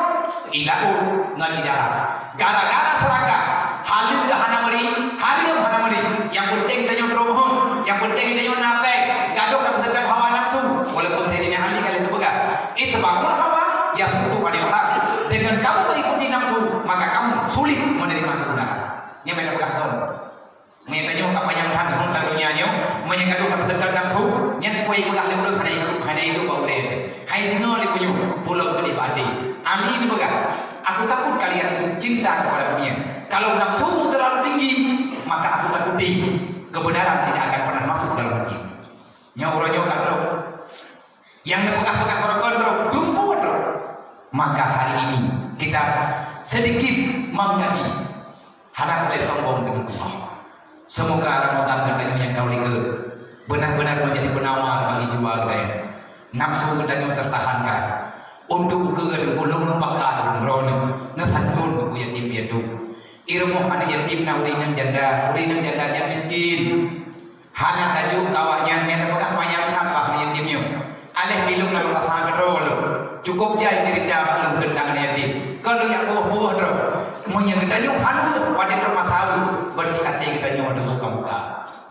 Di laôt ngon di darat. Gara-gara serakah, haleue hana meuri, hareuem hana meuri. Nyang penting tanyoe droe meuheuet, nyang penting tanyoe na péng, gadôh na peuseutôt hawa nafsu, walaupun Saidina Ali ka lheueh geupeugah, "Itba'ul hawa yasuddu 'anil haq." Dengan kamu mengikuti nafsu, maka kamu sulit menerima kebenaran. Nyan bèk tapeugah lom. Meunyoe tanyoe ka panyang that lam donya nyoe, meunyoe gadôh na peuseutôt nafsu, nyan peue jipeugah lé ureueng hana idup, hana idup bak ulèe. Hai deungoe lé punyueng, pulo keudéh bak até. Ali neupeugah, Aku takut kalian itu cinta kepada dunia. Kalau nafsumu terlalu tinggi, maka aku takuti kebenaran tidak akan pernah masuk dalam hati. Nyoe uroe nyoe ka trok. Nyang neupeugah-peugah barokon trok, dumpeue trok. Maka hari ini kita sedikit mengkaji. Hana boleh sombong dengan Allah. Semoga Ramadan geutanyoe nyang ka u likot benar-benar menjadi penawar bagi jiwa geutanyoe. Nafsu geutanyoe tertahankan. Untuk keu geutanyoe ulôn baka droeneuh, neusanton keu yatim piatu. I rumoh aneuk yatim na ureueng inong janda, ureueng inong janda nyan miskin. Hana tajok keu awaknyan, nyan peugah manyang haba aneuk yatim nyoe. Aléh bilong na rasa keudroe lom. Cukup jai cerita bak lôn teuntang aneuk yatim. Kon lôn jak buet-buet droe. Meunyoe geutanyoe han buet, padub droe masa buet, berarti até geutanyoe deuh buka-buka.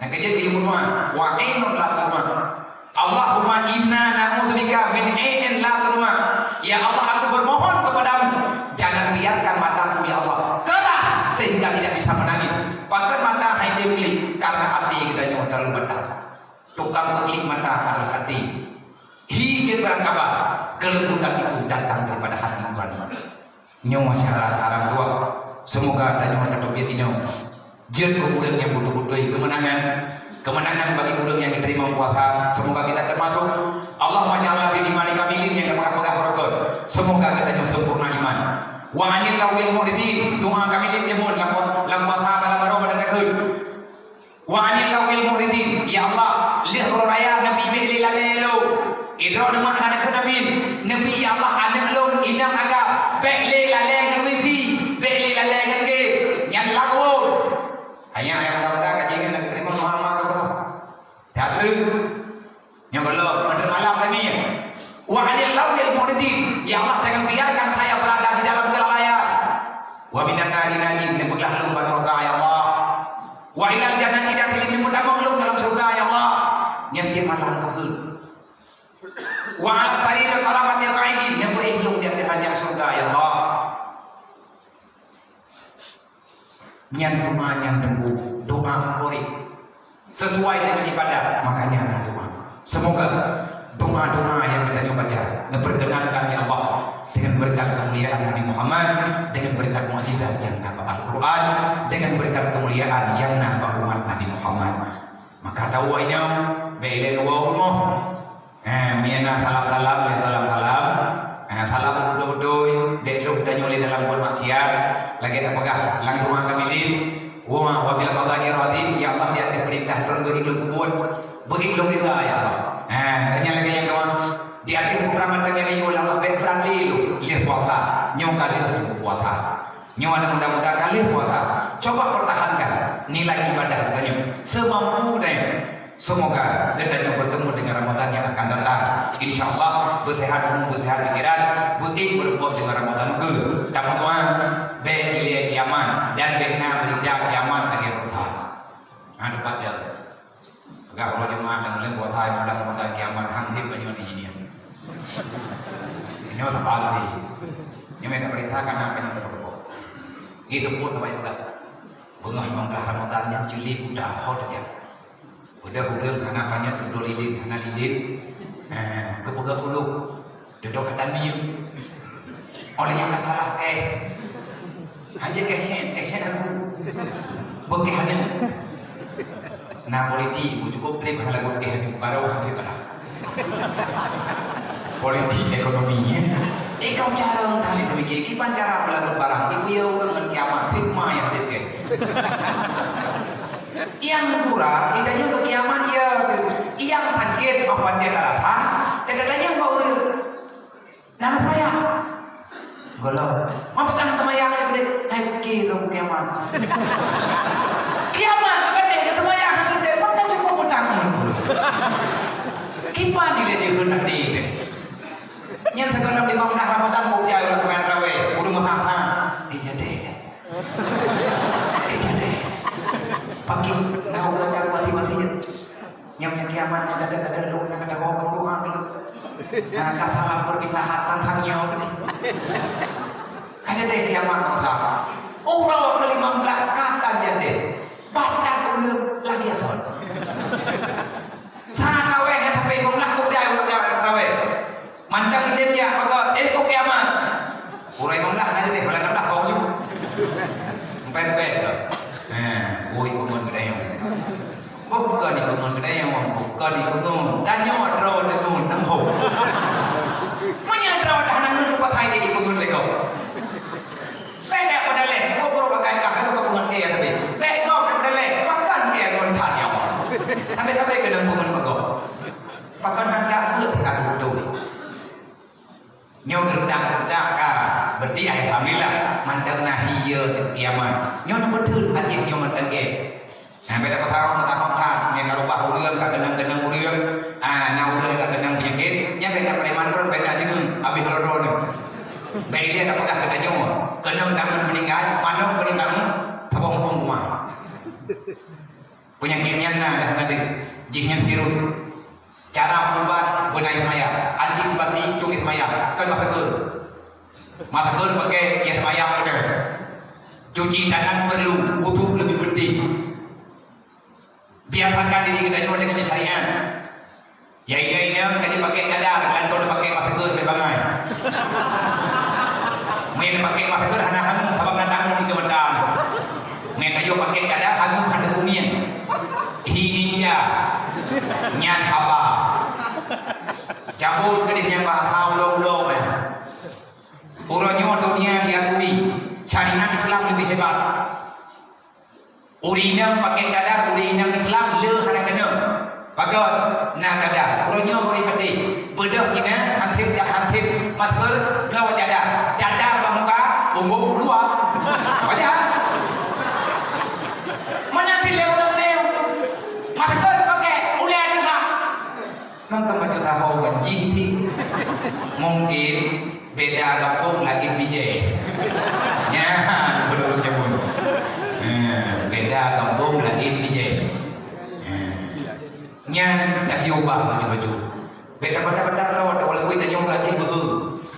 Nah, keujeuet geuyue meunoe, wa ainun la tadma. Allahumma inna na'udzubika min ainin la tadma. Ya Allah, aku bermohon kepadamu, jangan biarkan mataku, ya Allah, keras sehingga tidak bisa menangis. Pakon mata hai teubilik, karena até geutanyoe terlalu batat. Tukang peuklik mata adalah hati. Hi jeuet beurangkabat, kelembutan itu datang daripada hati nurani. Nyoe syedara seurang dua. Semoga tanyoe ka teubiet inong jeuet keu ureueng nyang beutôi-beutôi keumeunangan. Keumeunangan bagi ureueng nyang geuteurimong puasa. Semoga kita termasuk. Allahumma ja'alna bil imani kamilin nyang geupeugah-peugah barokon. Semoga geutanyoe sempurna iman. Wa anil lawil muridin. Doa kamilin jameun lam, lam puasa, lam Ramadan takheun. Wa anil lawil muridin, ya Allah, lheueh uroe raya neubi bék lé lalée lôn. Idroe leumah hana kheun amin. Neubi, ya Allah, aneuk lôn inong agam bék lé lalée ngon wifi, bék lé lalée ngon game. Nyan lagèe. Hanya ayah muda-muda ka jingieng nak terima Muhammad tu. Dak lé. Nyoe gohlom, meuteumé malam lagi. Wa anil lawil muridin. Ya Allah, jangan biarkan saya berada di dalam kelalaian. Wa minan nari najin, neupeuglah lôn bak neuraka, ya Allah. Wa ilal jannati dakhilin, neupeutamong lôn dalam syurga, ya Allah. Nyan tiep malam geukheun. Wa ala sariril karamati qa'idin, neupeuéh lôn di ateueh ranjang syurga, ya Allah. Nyan doa nyang teungku, doa favorit. Sesuai dengan ibadat, makanya na doa. Semoga doa-doa yang kita baca diperkenankan ya Allah dengan berkat kemuliaan Nabi Muhammad, dengan berkat mukjizat yang nampak Al-Quran, dengan berkat kemuliaan yang nampak umat Nabi Muhammad. Maka tahu ini, bela dua rumah. Ha, meunyoe na salam-salam, ya salam-salam. Ha, salam beutôi-beutôi, dek lôn tanyoe lé dalam buet maksiat, lagèe tapeugah lam doa kamilin, wa, wa bil qada'i radin, ya Allah, di ateueh peurintah Droen beuet lôn kubuet, beuet lôn rida, ya Allah. Ha, tanyoe lagèe nyang doa, di ateueh peubuet mantong nyang lé, ya Allah, bèk brat lé lôn, lheueh puasa, nyoe ka lheueh lôn puasa. Nyoe aneuk muda-muda ka lheueh puasa, coba pertahankan nilai ibadah geutanyoe semampu geutanyoe. Semoga geutanyoe bertemu dengan Ramadan yang akan datang. Insya Allah, beuseuhat umu, beuseuhat pikiran, beuék beureumpok dengan Ramadan ukeue. Tameudoa, bèk ilèe kiamat dan bèk na beurita kiamat lagèe Tuhan. Ha, teumpat dia. Peugah uroe Jumat lam buleuen puasa, mudah-mudahan kiamat han tiep meunyoe di dunia. Nyoe saban lé. Nyoe meunan beurita ka na keunoe teupeureumpok. Ngieng teupot saban peugah. Beungoh limong blah Ramadan nyan cit lé buta ho tajak. Udah ureueng hana panyöt, udah lilin hana lilin. Eh, geupeugah ulôh. Dudoe ka tamieng. Óh lheueh nyan ka salah kèe. Hanjeuet kèe sén, kèe sén aku. Beuet kèe aneuk. Na politik, ku cukup trép hana lagot kèe aneuk, barô hana trép barang. Politik ekonomi, ya. Eh, kau cara entah itu mikir, kiban cara meulagot barang, ibu ya ureueng ngon kiamat, trép ma nyang trép kèe. Nyang gura, kita nyoe keu kiamat, ya. Nyang sakét, oh, pandai darah, ha? Kadang-kadang nyang bak ureueng. Nah, payah. Gohlom. Mapa kana teumayang ni, Bro? Hai, kilo kiamat. Kiamat, bukan deh, teumayang hati deh, maka cukup utang. Kiban ni dia jeuhet hati deh. Nyan sekarang di mana Ramadan mau jaya lah pemain rawe, udah mahal. Eh, jadi. Eh, jadi. Pakai, nah, udah mati-mati. Nyang, nyang kiamat nyan kadang-kadang lôn hana kadang ho doa keu lôn. Nah, ka salam perpisahan tantang nyoe tadi. Ka jadi kiamat masa. Uroe keulimong blah ka tan jadi. Bahkan ureueng lagi aton. Sana weh sampai limong blah kuda ureueng lewat sana weh. Mantong udép nyan, maka, eh, kok kiamat. Uroe limong blah na jadi. Yo, kiamat. Nyoe na beutôi hati nyoe mantong. Nah, beda petahun-petahun that, nyan ka rubah ureueng, ka keunong-keunong ureueng, ah, na ureueng ka keunong peunyakit, nyan beda preman droe, beda jingeung, habéh lodon. Bèk lé tapeugah keu tanyoe, keunong tangan meuninggai, manok keunong tangan, tabong-bong rumah. Peunyakit nyan na dah na deuh, jih nyan virus. Cara peuubat beunai seumayang, antisipasi untuk seumayang, kon masker. Masker pakai ya seumayang beutôi. Cuci tangan perlu, wudhu lebih penting. Biasakan diri kita nyoe dengan syariat. Ya, ya, ya, kaji pakai cadar, gantung pakai masker di bangai. Main pakai masker hana hangat, sabab na tangan di kemedan. Main ayo pakai cadar, hangat hana kuning. Ini dia. Nyan haba. Cabut ke dia bahasa ulok-ulok, eh. Uroe nyoe dunia diakui, syariat Islam lebih hebat. Ureueng inong pakai cadar, ureueng inong Islam le hana keunong. Pakon? Na cadar. Uroe nyoe ureueng peutéh. Beudôh Cina, hansip jak hansip, masker, bloe cadar. Cadar bak muka, bumbong luwa. Wajah. Mana pilih orang ni? Masker pakai, ulai dengar. Maka macam tahu kan jih ni. Mungkin beda gampông lain bijèh. Ya, betul jamun. Ya, beda gampông lain bijèh. Ya. Nyan tak diubah baju-baju. Beda benda-benda tau, walaupun kita nyoe gaji beu.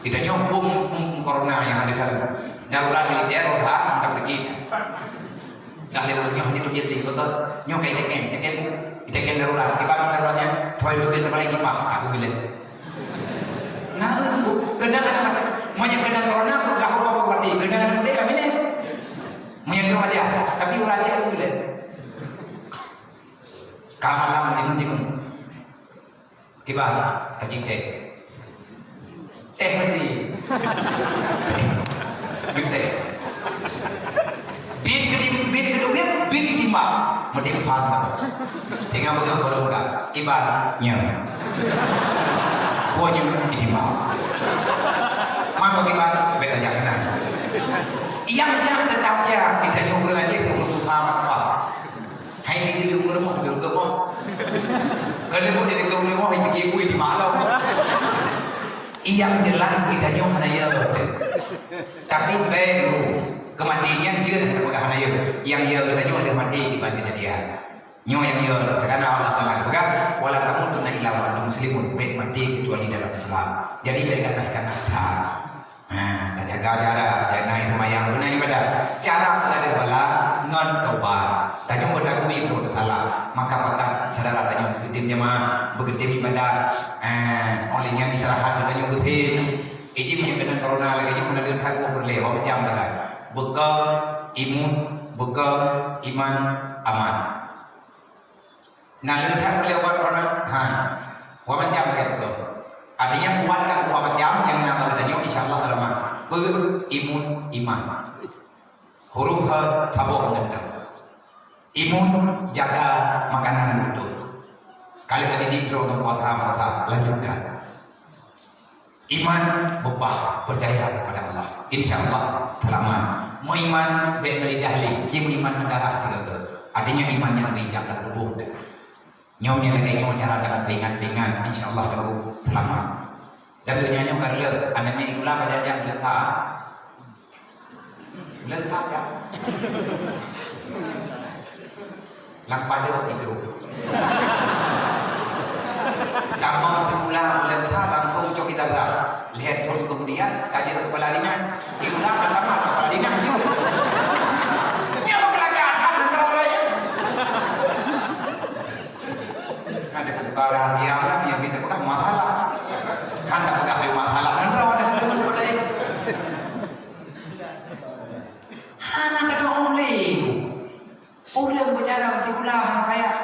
Kita nyoe bom, bom corona yang ada dalam. Darurat militer, roda, tak pergi. Dah lewat nyoe hanya dunia deh, betul. Nyoe kayak tekem, tekem, tekem darurat. Di mana daruratnya? Toy itu kita paling jimat, aku gila. Nah, kena kan? Monyet kena corona, dah orang berarti kena kan? Tidak ini. Monyet dua aja, tapi orang aja aku gila. Kamalam jeng-jeng. Kiban, tajik teh. Teh mandi. Teh. Bit kedim-, bit keduit, bit ketimbang. Mending paham apa? Tinggal pegang baru enggak. Kiban, nyem. Buah nyem, ketimbang. Mana kiban? Beta jangan. Yang jam tetap jam. Kita nyuruh aja, kita berusaha apa? Hai ni dia ureueng moh, dia ureueng moh. Kalau mau dia ureueng moh, dia pergi kui di malam. Yang jelas kita nyoe hana ya. Tapi baik dulu. Kematian nyan jeuet peugah hana ya. Yang ya kita nyoe dah mati di mana kejadian. Nyoe yang ya, karena Allah Taala peugah, "Wala tamutunna illa wa antum muslimun." Baik mati kecuali dalam Islam. Jadi saya katakan ada. Ha, tajaga jarak, janai seumayang, beuna ibadat. Cara peugah bala ngon tobat. Tanyoe beutakui beutôi teusalah. Maka pakat syedara tanyoe beugeudem jamaah, beugeudem ibadat. Eh, oleh nyan istirahat tanyoe geuthé. Iji meunyoe keunan corona lagèe nyoe, keunan leuhat dua peureulèe, dua macam lagèe. Beukong, imun, beukong, iman, aman. Na leuhat lé ubat corona? Ha. Dua macam lagèe tu. Artinya, kuatkan dua macam nyang na bak geutanyoe, insya Allah seulamat. Peu, imun, iman. Huruf ha, tabok ngon dam. Imun, jaga makanan beutôi. Kalau tadi di droe ngon puasa, puasa, lanjutkan. Iman beubah, percaya kepada Allah. Insya Allah, seulamat. Meuiman, bèk meulidah lé. Ci meuiman meudarah keudroe. Artinya, iman nyang meuijab lam tuboh teuh. Nyoe nyang lagèe nyoe cara dalam peuingat-peuingat, insya Allah, teungku seulamat. Dan donya nyoe ka reuloh, aneuk miet sikula bak jak-jak leupah. Leupah, ya? Lam padang itu. Tamong sikula leupah langsung cok kita gerak. Lhèe thôn kemudian, ka jeuet kepala dinas. Sikula ka tamat kepala dinas juga. Nyoe bak lagèe that nanggroe laén. Ada buka rahasia lah, dia minta pegang masalah. Kan tak pegang masalah, kan tahu ada hal yang berbeda. Hana kata oleh. Ureueng beujalan sikula hana payah.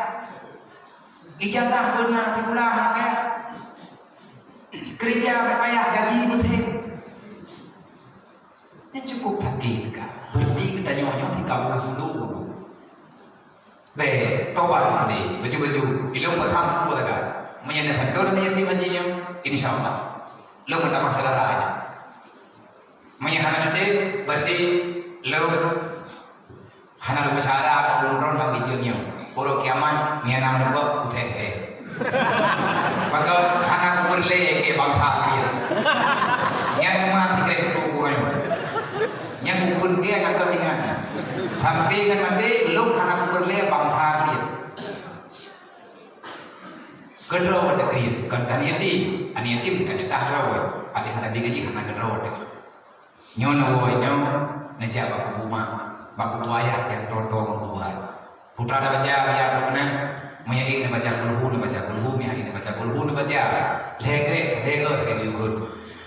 Ijazah beuna sikula hana payah. Keureuja hana payah, gaji beutôi. Nyan cukup sakét ka. Berarti geutanyoe nyoe tinggai bulu-bulu. Bèk, tobat keudéh, baju-baju. Ilôn peutham pun taga. Meunyo na santôn niat di majelis nyoe, insya Allah. Lôn meutamah syedara nyan. Meunyo hana neutem, berarti Hana lôn syedara ka ulôn droe lam video nyoe. Uroe kiamat, nyan na meureumpok, kuthèe-thèe. Maka hana kupeureulèe keu bangsa kalian. Nyan teuma sikrek kuku uroe nyoe. Nyan kupeureulèe ngon keutingan. Sampai ngon maté, lôn hana kupeureulèe bangsa kalian. Keudroe teuh kriet, kon aneuk yatim. Aneuk yatim teuka jatah droe. Até hana bi gaji hana keudroe teuh. Nyoe neuwoe nyoe neujak bak kubu mak, bak kubu ayah nyang toe-toe ngon kubu mak. Putra neubaca ayat Al-Quran, meunyoe neubaca kulhu, neubaca kulhu, meunyoe neubaca kulhu, neubaca. Lhèe grek, lhèe grek, lhèe grek.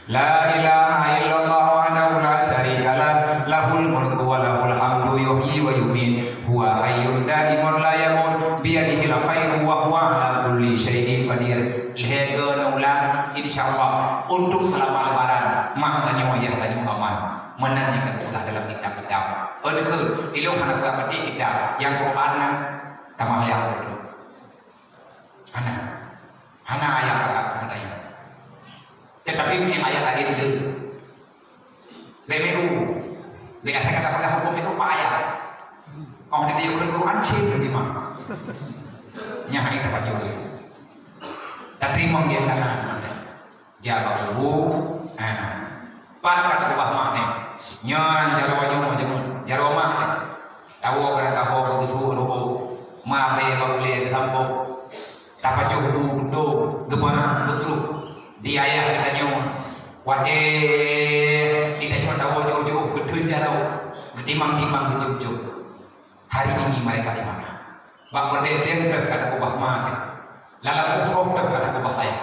La ilaha illallah wahdahu la syarika lah, lahul mulku wa lahul hamdu yuhyi wa yumiit, huwa hayyun daimun la yamut, biyadihil khairu wa huwa ala kulli syai'in qadir. Lhèe grek neuulang, insyaallah, untuk seulama Lebaran, mak tanyoe, yah tanyoe aman. Meunan nyang ka geupeugah dalam kitab-kitab. Ôn kheun, ilôn hana kupeugah kitab, nyang Quran nyan tamah ayat beutôi. Hana. Hana ayat agak keumadai. Tetapi punya ayat tadi dulu. Bèk meu'ue. Bèk asai ka tapeugah huköm meu'ue bak ayat. Oh, tadi yue kheun Quran cit lagèe mah. Nyan hai tapajoh. Tateurimong di antara. Jak bak kubu, ha. Pat ka teukeubah mak nyan. Nyan jaroe nyoe jameun, jaroe mak nyan. Tawoe keu rangkaho keu geusuek rôh, ma bèe bak ulèe geusampôh. Tapajoh bu beutôi, geupeunang beutôi. Di ayah geutanyoe, watèe geutanyoe tawoe jiôh-jiôh geutheun jaroe, geutimang-timang geucôb-côb. Hari ini mereka di mana? Bak peureudèe teuh ka takeubah ma teuh. Lam lampôh soe teuh ka takeubah ayah.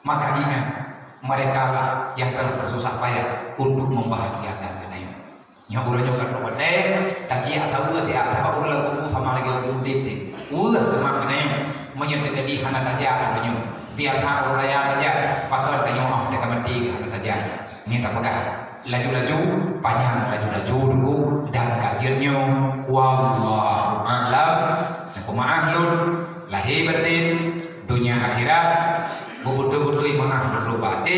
Maka ingat, mereka lah yang telah bersusah payah untuk membahagiakan geutanyoe. Nyoe uroe nyoe ka trok watèe, tajak tawoe tajak, sabab ureueng lam kubu sama lagèe ureueng udép teuh. Weueh teuma geutanyoe, meunyoe teukeudi hana tajak uroe nyoe. Biar na uroe raya tajak, pakon tanyoe 'oh teuka maté geuh hana tajak. Nyoe tapeugah, laju-laju, panyang laju-laju dulu dan ka jeuet nyoe, wallahu a'lam. Neupeumaáh lôn, lahé batén, donya akhirat, beubeutôi-beutôi meu'ah beudroe bak até,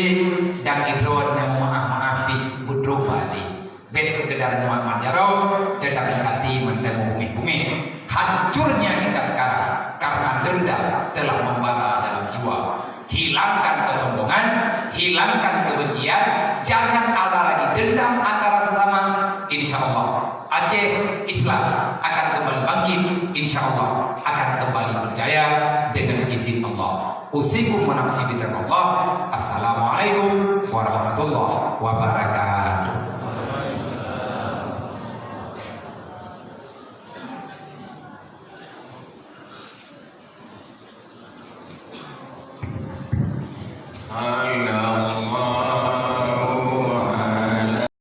dan idroe nyang meu'ah-meu'ah pih beudroe bak até. Bèk sekedar muat-muat jaroe, tetapi até mantong meubuméh-buméh. Hancurnya kita sekarang karena dendam telah membara dalam jiwa. Hilangkan kesombongan, hilangkan kebencian, jangan ada lagi dendam antara sesama. Insya Allah, Aceh Islam akan kembali bangkit, insya Allah akan kembali berjaya dengan izin Allah. Usikum wa nafsi bitaqwallah. Assalamualaikum warahmatullahi wabarakatuh. Aina